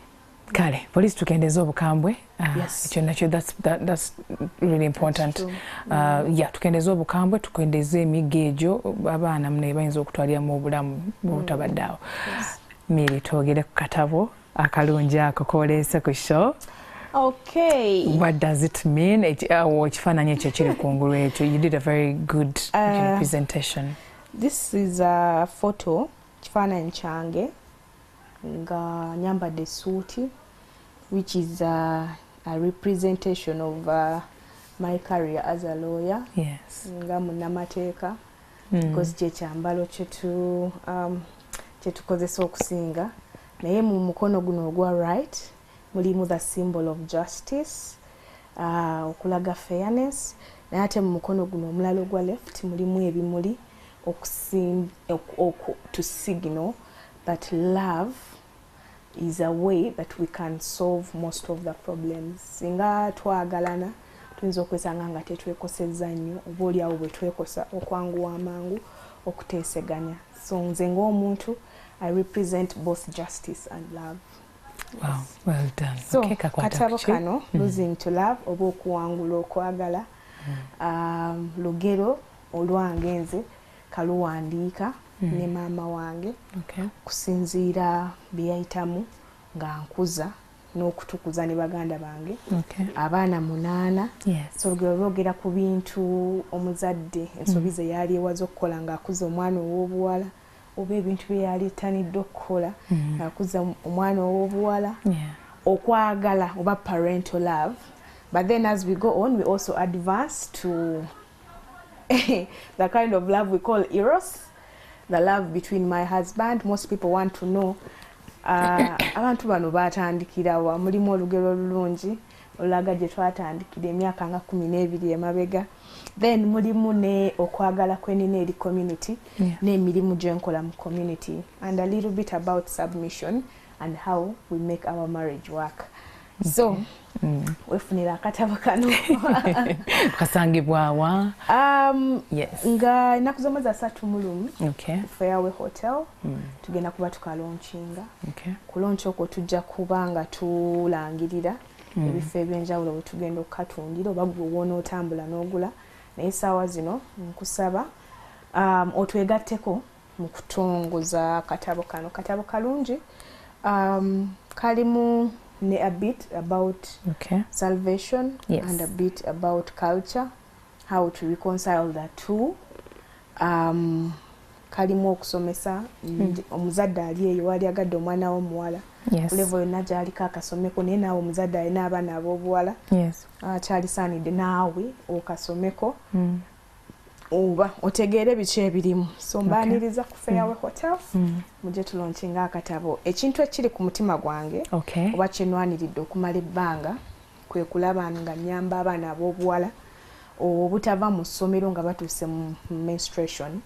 Kale poliisi, tukendeze obukambwe. Ekyo nakyo, that's really important. Yeah, tukendeze obukambwe, tukendeze emiggo egyo, abaana mune bayinza okutwaliramu obulamu obutabadde awo. Miri, twogere ku katabo akalungi ako koleese ku show. Okay. What does it mean? Awo ekifaananyi ekyo ekiri kungulu ekyo, you did a very good presentation. This is a photo, kifaananyi kyange nga nyambadde essuuti, which is a representation of my career as a lawyer, nga munnamateeka, because kyekyambalo kyetukozesa okusinga. Naye mu mukono guno ogwa right mulimu the symbol of justice, okulaga fairness. Naye ate mu mukono guno omulala ogwa left mulimu ebimuli to signal that love is a way that we can solve most of the problems. Singa twagalana, tuyinza okwesanga nga tetwekosezza nnyo, oba oliawo bwe twekosa okwanguwa amangu okuteeseganya. So nze ng'omuntu, I represent both justice and love. Wow, well done. So Okay, kakwata katabo kuki? kano, Losing to Love oba Okuwangula Okwagala, lugero olwange nze kaluwandiika ne maama wange kusinziira bye yayitamu nga nkuza n'okutukuza ne baganda bange, abaana 8. So olugero lwogera ku bintu omuzadde, ensobi ze yali ewaza okukola ng'akuza omwana ow'obuwala, oba ebintu bye yali ettanidde okukola ng'akuza omwana ow'obuwala, okwagala oba parental love. But then as we go on, we also advance to the kind of love we call eros, the love between my husband. Most people want to know, abantu bano batandikirawa? Mulimu olugero olulungi olulaga gye twatandikira emyaka nga 12 emabega. Then mulimu ne okwagala kwenina eri community n'emirimu gye nkola mu community, and a little bit about submission and how we make our marriage work. So wefunira akatabo kano. Kasangibwawa? Nga ennaku z'omwezi 31, Fairway Hotel, tugenda kuba tukalaunchinga. Ku launch okwo tujja kuba nga tulangirira ebifo ebyenjawulo bwe tugenda okukatundira, oba gwe woonootambula n'ogula. Naye essaawa zino nkusaba otwegatteko mu kutongoza akatabo kano. Katabo kalungi, kalimu ne a bit about salvation and a bit about culture, how to reconcile the two. Kalimu okusomesa omuzadde ali eyo wali agadde omwana w'omuwala, level yonna gy'aliko akasomeko. Naye naawe omuzadde alina abaana ab'obuwala, kyalisaanidde naawe okasomeko oba otegeere biki ebirimu. So mbaaniriza ku Fairway Hotel, mujje tulaunchinga akatabo. Ekintu ekiri ku mutima gwange oba kyenwaniridde okumala ebbanga kwe kulaba nga nnyamba abaana ab'obuwala Obutava mu ssomero nga batuuse mu menstruation.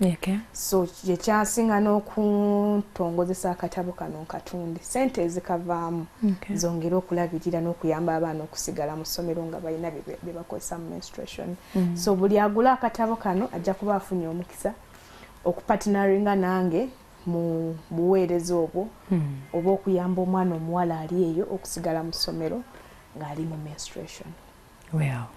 So kyekyasinga n'okuntongozesa akatabo kano nkatunde, sente ezikavaamu zongere okulabirira n'okuyamba abaana okusigala mu ssomero nga balina bye bakozesa mu menstruation. So buli agula akatabo kano ajja kuba afunye omukisa okupartneringa nange mu buweereza obwo oba okuyamba omwana omuwala ali eyo okusigala mu ssomero ng'ali mu menstruation. Well,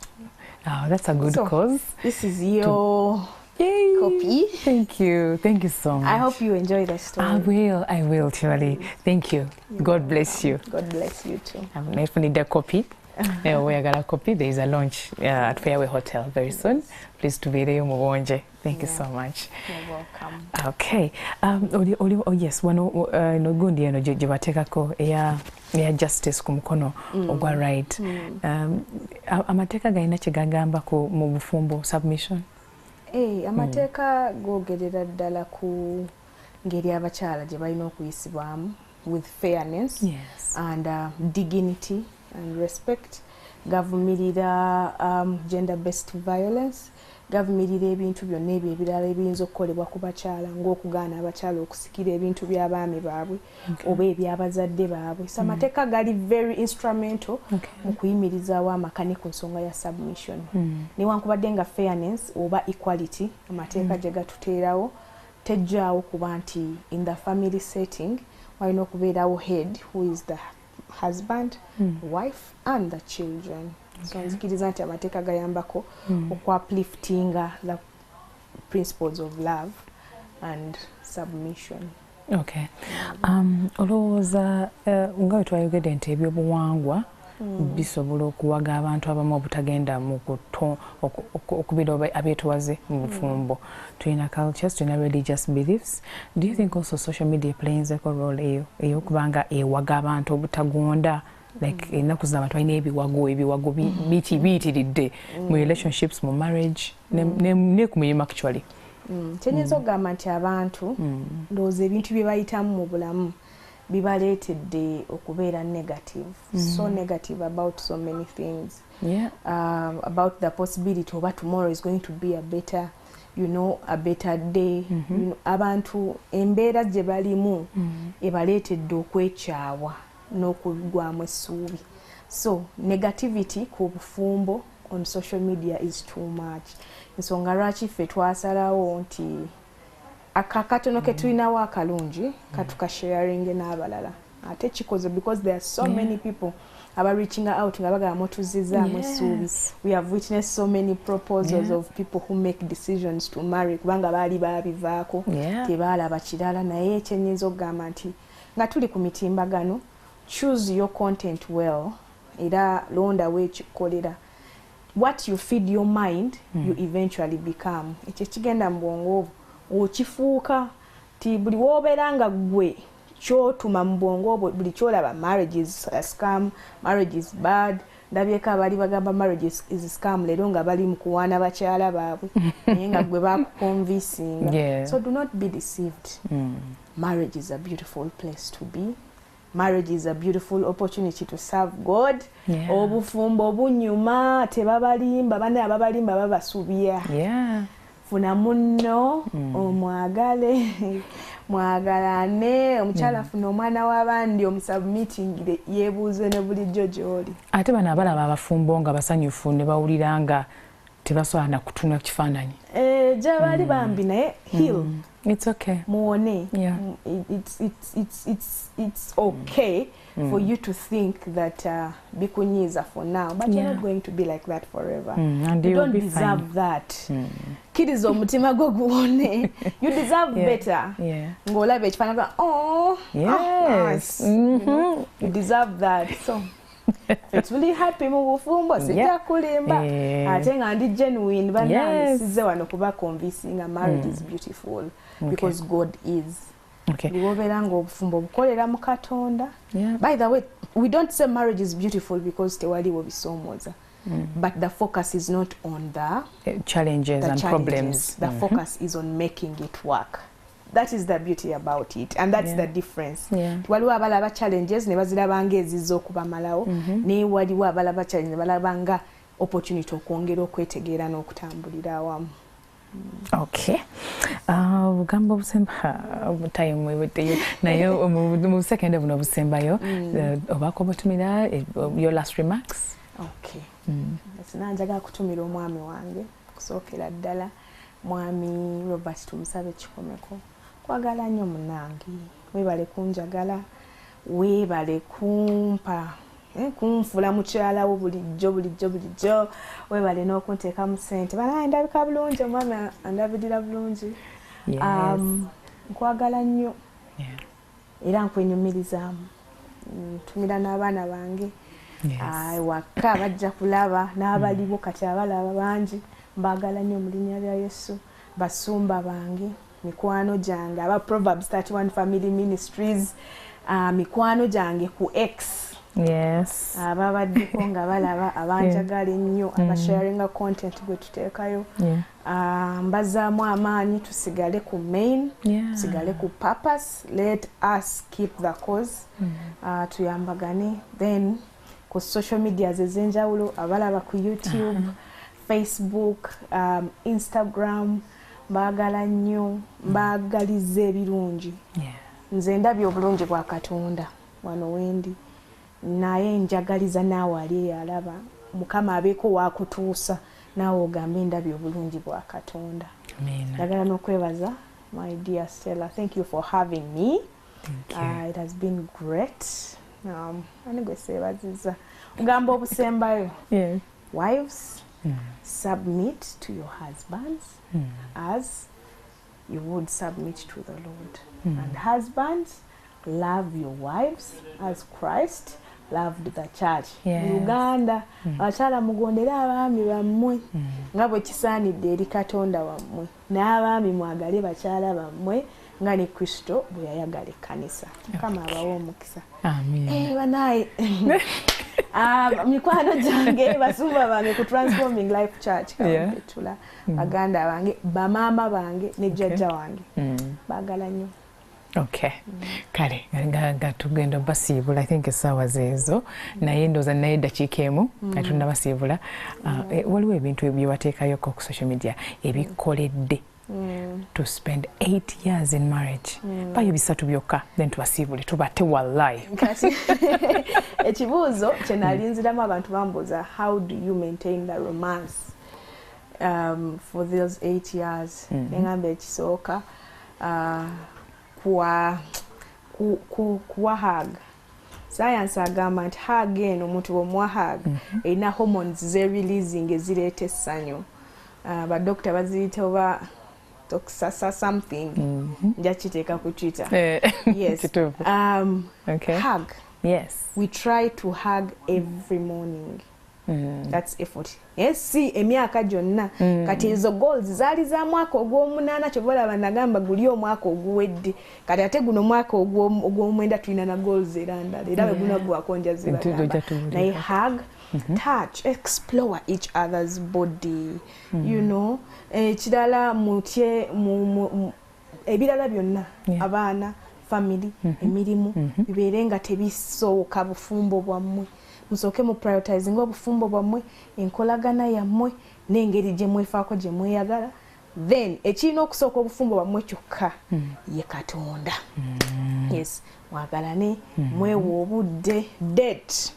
oh, that's a good cause. This is your copy. Thank you. Thank you so much. I hope you enjoy the story. I will, truly. Thank you. You're God bless you. God bless you too. If you need a copy, we got a copy. There is a launch at Fairway Hotel very soon. Please to be there. Thank you so much. You're welcome. Okay. Oh yes, wano no gundi eno gye bateekako eya justice ku mukono ogwa right. Amateeka galina kye gagamba ku mu bufumbo submission? Amateeka googerera ddala ku ngeri abakyala gye balina okuyisibwamu with fairness and dignity and respect. Gavumirira gender based violence, gavumirira ebintu byonna ebyo ebirala ebiyinza okukolebwa ku bakyala ng'okugaana abakyala okusikira ebintu by'abaami baabwe oba eby'abazadde baabwe. So amateeka gali very instrumental mu kuyimirizaawo amaka ne ku nsonga ya submission. Newankubadde nga fairness oba equality amateeka gye gatuteerawo tejjaawo kuba nti in the family setting walina okubeerawo head who is the husband, wife and the children. So nzikiriza nti amateeka gayambako okuupliftinga the principles of love and submission. Okay. Olowooza nga bwe twayogedde nti ebyobuwangwa bisobola okuwaga abantu abamu obutagenda mu okubeera abeetowaze mu bufumbo. Tulina cultures, tulina religious beliefs. Do you think also social media plays a role eyo ey'okubanga ewaga abantu obutagonda? Like ennaku zino abantu balina ebiwago biyitiridde mu relationships, mu marriage, ne ku mirimu actually. Kyenyinza okugamba nti abantu ndowooza ebintu bye bayitamu mu bulamu bibaleetedde okubeera negative, so negative about so many things, about the possibility oba tomorrow is going to be a better, you know, a better day. You know, abantu embeera gye balimu ebaleetedde okwekyawa n'okugwamu essuubi. So negativity ku bufumbo on social media is too much. Ensonga lwaki ffe twasalawo nti akakatono ke tulinawo akalungi katukasharinge n'abalala, ate kikoze because there are so many people aba reaching out nga bagamba mutuzizaamu essuubi. We have witnessed so many proposals of people who make decisions to marry kubanga baali baabivaako, tebaalaba kirala. Naye kyenyinza okugamba nti nga tuli ku mitimbagano, choose your content well, era londawo ekikolera. What you feed your mind, you eventually become. Ekyo kigenda mu bwongo obwo okifuuka. Ti buli w'obeera nga ggwe kyotuma mu bwongo obwo, buli kyolaba marriage is a scam, marriage is bad. Ndabyeko abaali bagamba marriage is a scam leero nga bali mu kuwaana bakyala baabwe, naye nga ggwe bakuconvincinga. So do not be deceived. Marriage is a beautiful place to be. Marriage is a beautiful opportunity to serve God. Obufumbo bunyuma, tebabalimba, bane ababalimba babasubya. Funa munno, omwagale, mwagalane, omukyala funa omwana w'abandi omusubmittingire yeebuuze ne bulijjo gy'oli. Ate bano abalaba abafumbo nga basanyufu ne bawulira nga tebasobola na kutunula kifaananyi. Gyebali bambi, naye heal. It's okay. Muwone. It's okay for you to think that bikunyiiza for now, but you're not going to be like that forever. And you you'll don't be deserve fine. That. Kkiriza omutima gwo guwone. You deserve better. Ng'olaba ekifaananyi, oh, nice. You know, you deserve that. So it's really happy mu bufumbo, sijja kulimba. Ate nga ndi genuine, bannange sizze wano kuba convincing marriage is beautiful because God is. Buli w'obeera ng'obufumbo bukolera mu Katonda. By the way, we don't say marriage is beautiful because tewaliwo bisoomooza. But the focus is not on the challenges the and challenges. Problems. The focus is on making it work. That is the beauty about it, and that's the difference. Waliwo abalaba challenges ne baziraba ng'ezizza okubamalawo, naye waliwo abalaba challenges ne balaba nga Opportunity okwongera okwetegeera n'okutambulira awamu. Okay, obugambo obusemba, time eweddeyo, naye mu busekende buno obusembayo, obaako obutumira, your last remarks. Okay, nanjagala kutumira omwami wange kusookera ddala, Mwami Robert Tumusabe Kikomeko. Kwagala nnyo munange, weebale kunjagala, weebale kumpa kunfula mukyalawo bulijjo bulijjo bulijjo, weebale n'okunteekamu ssente. Banaye ndabika bulungi, omwami andabirira bulungi. Nkwagala nnyo era nkwenyumirizaamu. Ntumira n'abaana bange waka bajja kulaba n'abaliwo kati abalaba bangi, mbaagala nnyo mu linnya lya Yesu. Basumba bange, mikwano gyange aba Proverbs 31 Family Ministries, mikwano gyange ku X ababaddeko nga balaba, abanjagala ennyo, abasharinga content gwe tuteekayo. Mbazaamu amaanyi, tusigale ku main, tusigale ku purpose. Let us keep the cause. Tuyambagane. Then ku social medias ez'enjawulo, abalaba ku YouTube, Facebook, Instagram, mbaagala nnyo, mbaagaliza ebirungi. Nze ndabye obulungi bwa Katonda wano wendi, naye njagaliza naawe ali eyalaba, Mukama abeeko wakutuusa naawe ogambe, "Ndabye obulungi bwa Katonda." Njagala n'okwebaza my dear Stella. Thank you for having me. It has been great. Ani gwe seebaziza? Ogamba obusembayo, wives, submit to your husbands as you would submit to the Lord, and husbands, love your wives as Christ loved the church. Mu Uganda, abakyala mugondere abaami bammwe nga bwe kisaanidde eri Katonda wammwe, n'abaami mwagale bakyala bammwe nga ne Kristo bwe yayagala ekkanisa. Mukama abawe omukisa. Amiina. Banaye, mikwano gyange, basumba bange ku Transforming Life Church Kampetula, baganda bange, bamaama bange ne jjajja wange, baagala nnyo. Okay, kale nga tugenda basiibula, I think essaawa zeezo, naye ndowooza naye eddakiika emu nga tunnabasiibula. Waliwo ebintu byewateekayoko ku social media ebikoledde to spend 8 years in marriage. Bayo bisatu byokka, then tubasiibule, tubate wallahi. Kati ekibuuzo kye nalinziramu, abantu bambuuza, "How do you maintain the romance for those 8 years?" Neŋŋamba ekisooka, kuwa hug. Science agamba nti hug eno, omuntu bw'omuwa hug, erina hormones zereleasing ezireeta essanyu. Badokita baziyita oba toxasa something, nja kiteeka ku Twitter. Yes. Kituufu. Hug. We try to hug every morning. That's effort. Naye si emyaka gyonna. Kati ezo goals zaali za mwaka ogw'omunaana, kyova olaba nagamba guli omwaka oguwedde. Kati ate guno omwaka ogw'omwenda tulina na goals era ndala, era bwe gunaggwako nja zibagamba. Ojja tubuulira. Naye hug, touch, explore each other's body. Ekirala, mutye ebirala byonna, abaana, family, emirimu, bibeere nga tebisooka bufumbo bwammwe. Musooke mu prioritizing obufumbo bwammwe, enkolagana yammwe n'engeri gye mwefaako, gye mweyagala. Then ekirina okusooka obufumbo bwammwe kyokka ye Katonda. Yes, mwagalane, mwewe obudde, date.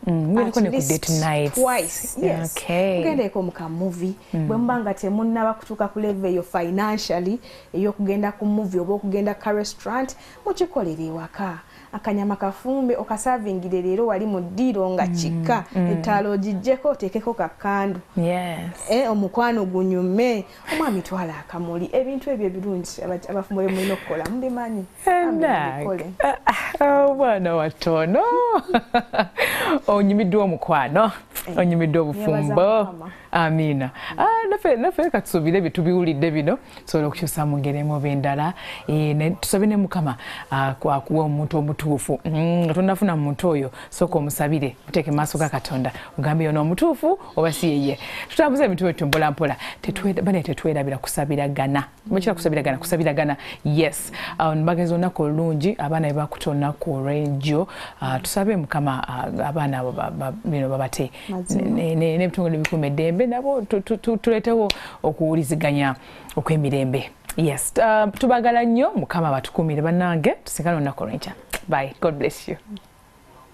Mubeereko ne ku date nights. Twice, yes. Mugendeeko mu ka movie. Bwe muba nga temunnaba kutuuka ku level eyo financially ey'okugenda ku movie oba okugenda ka restaurant, mukikolere ewaka. Akanyama kafumbe, okasavingire leero wali mu ddiiro nga kika, ettaala ogiggyeko, oteekeko kakandu. Omukwano gunyume. Omwami, twala akamuli. Ebintu ebyo ebirungi abafumbo bye mulina okukola mubimanyi. Bambi, mubikole. Omwana watono, onyumiddwa omukwano, onyumiddwa obufumbo. Nebaza Mukama. Amiina. Naffe katusuubire bye tubiwulidde bino tusobola okukyusa mu ngeri emu oba endala. Tusabe ne Mukama akuwa omuntu omutuufu. omutuufu. Nga tonafuna muntu oyo, sooka omusabire, oteeke maaso ga Katonda, ogambe yono omutuufu oba si yeye. Tutambuze ebintu byetu mpola mpola. Bane, tetwerabira kusabiragana. Mukira kusabiragana, kusabiragana, yes. Mbagenza olunaku olulungi. Abaana be bakuta olunaku olw'ejjo, tusabe Mukama abaana abo babate n'ebitongole bikuuma eddembe, nabo tuleetewo okuwuliziganya okw'emirembe. Yes, tubagala nnyo. Mukama batukuumire bannange. Tusinkane olunaku olw'enkya. Bye, God bless you.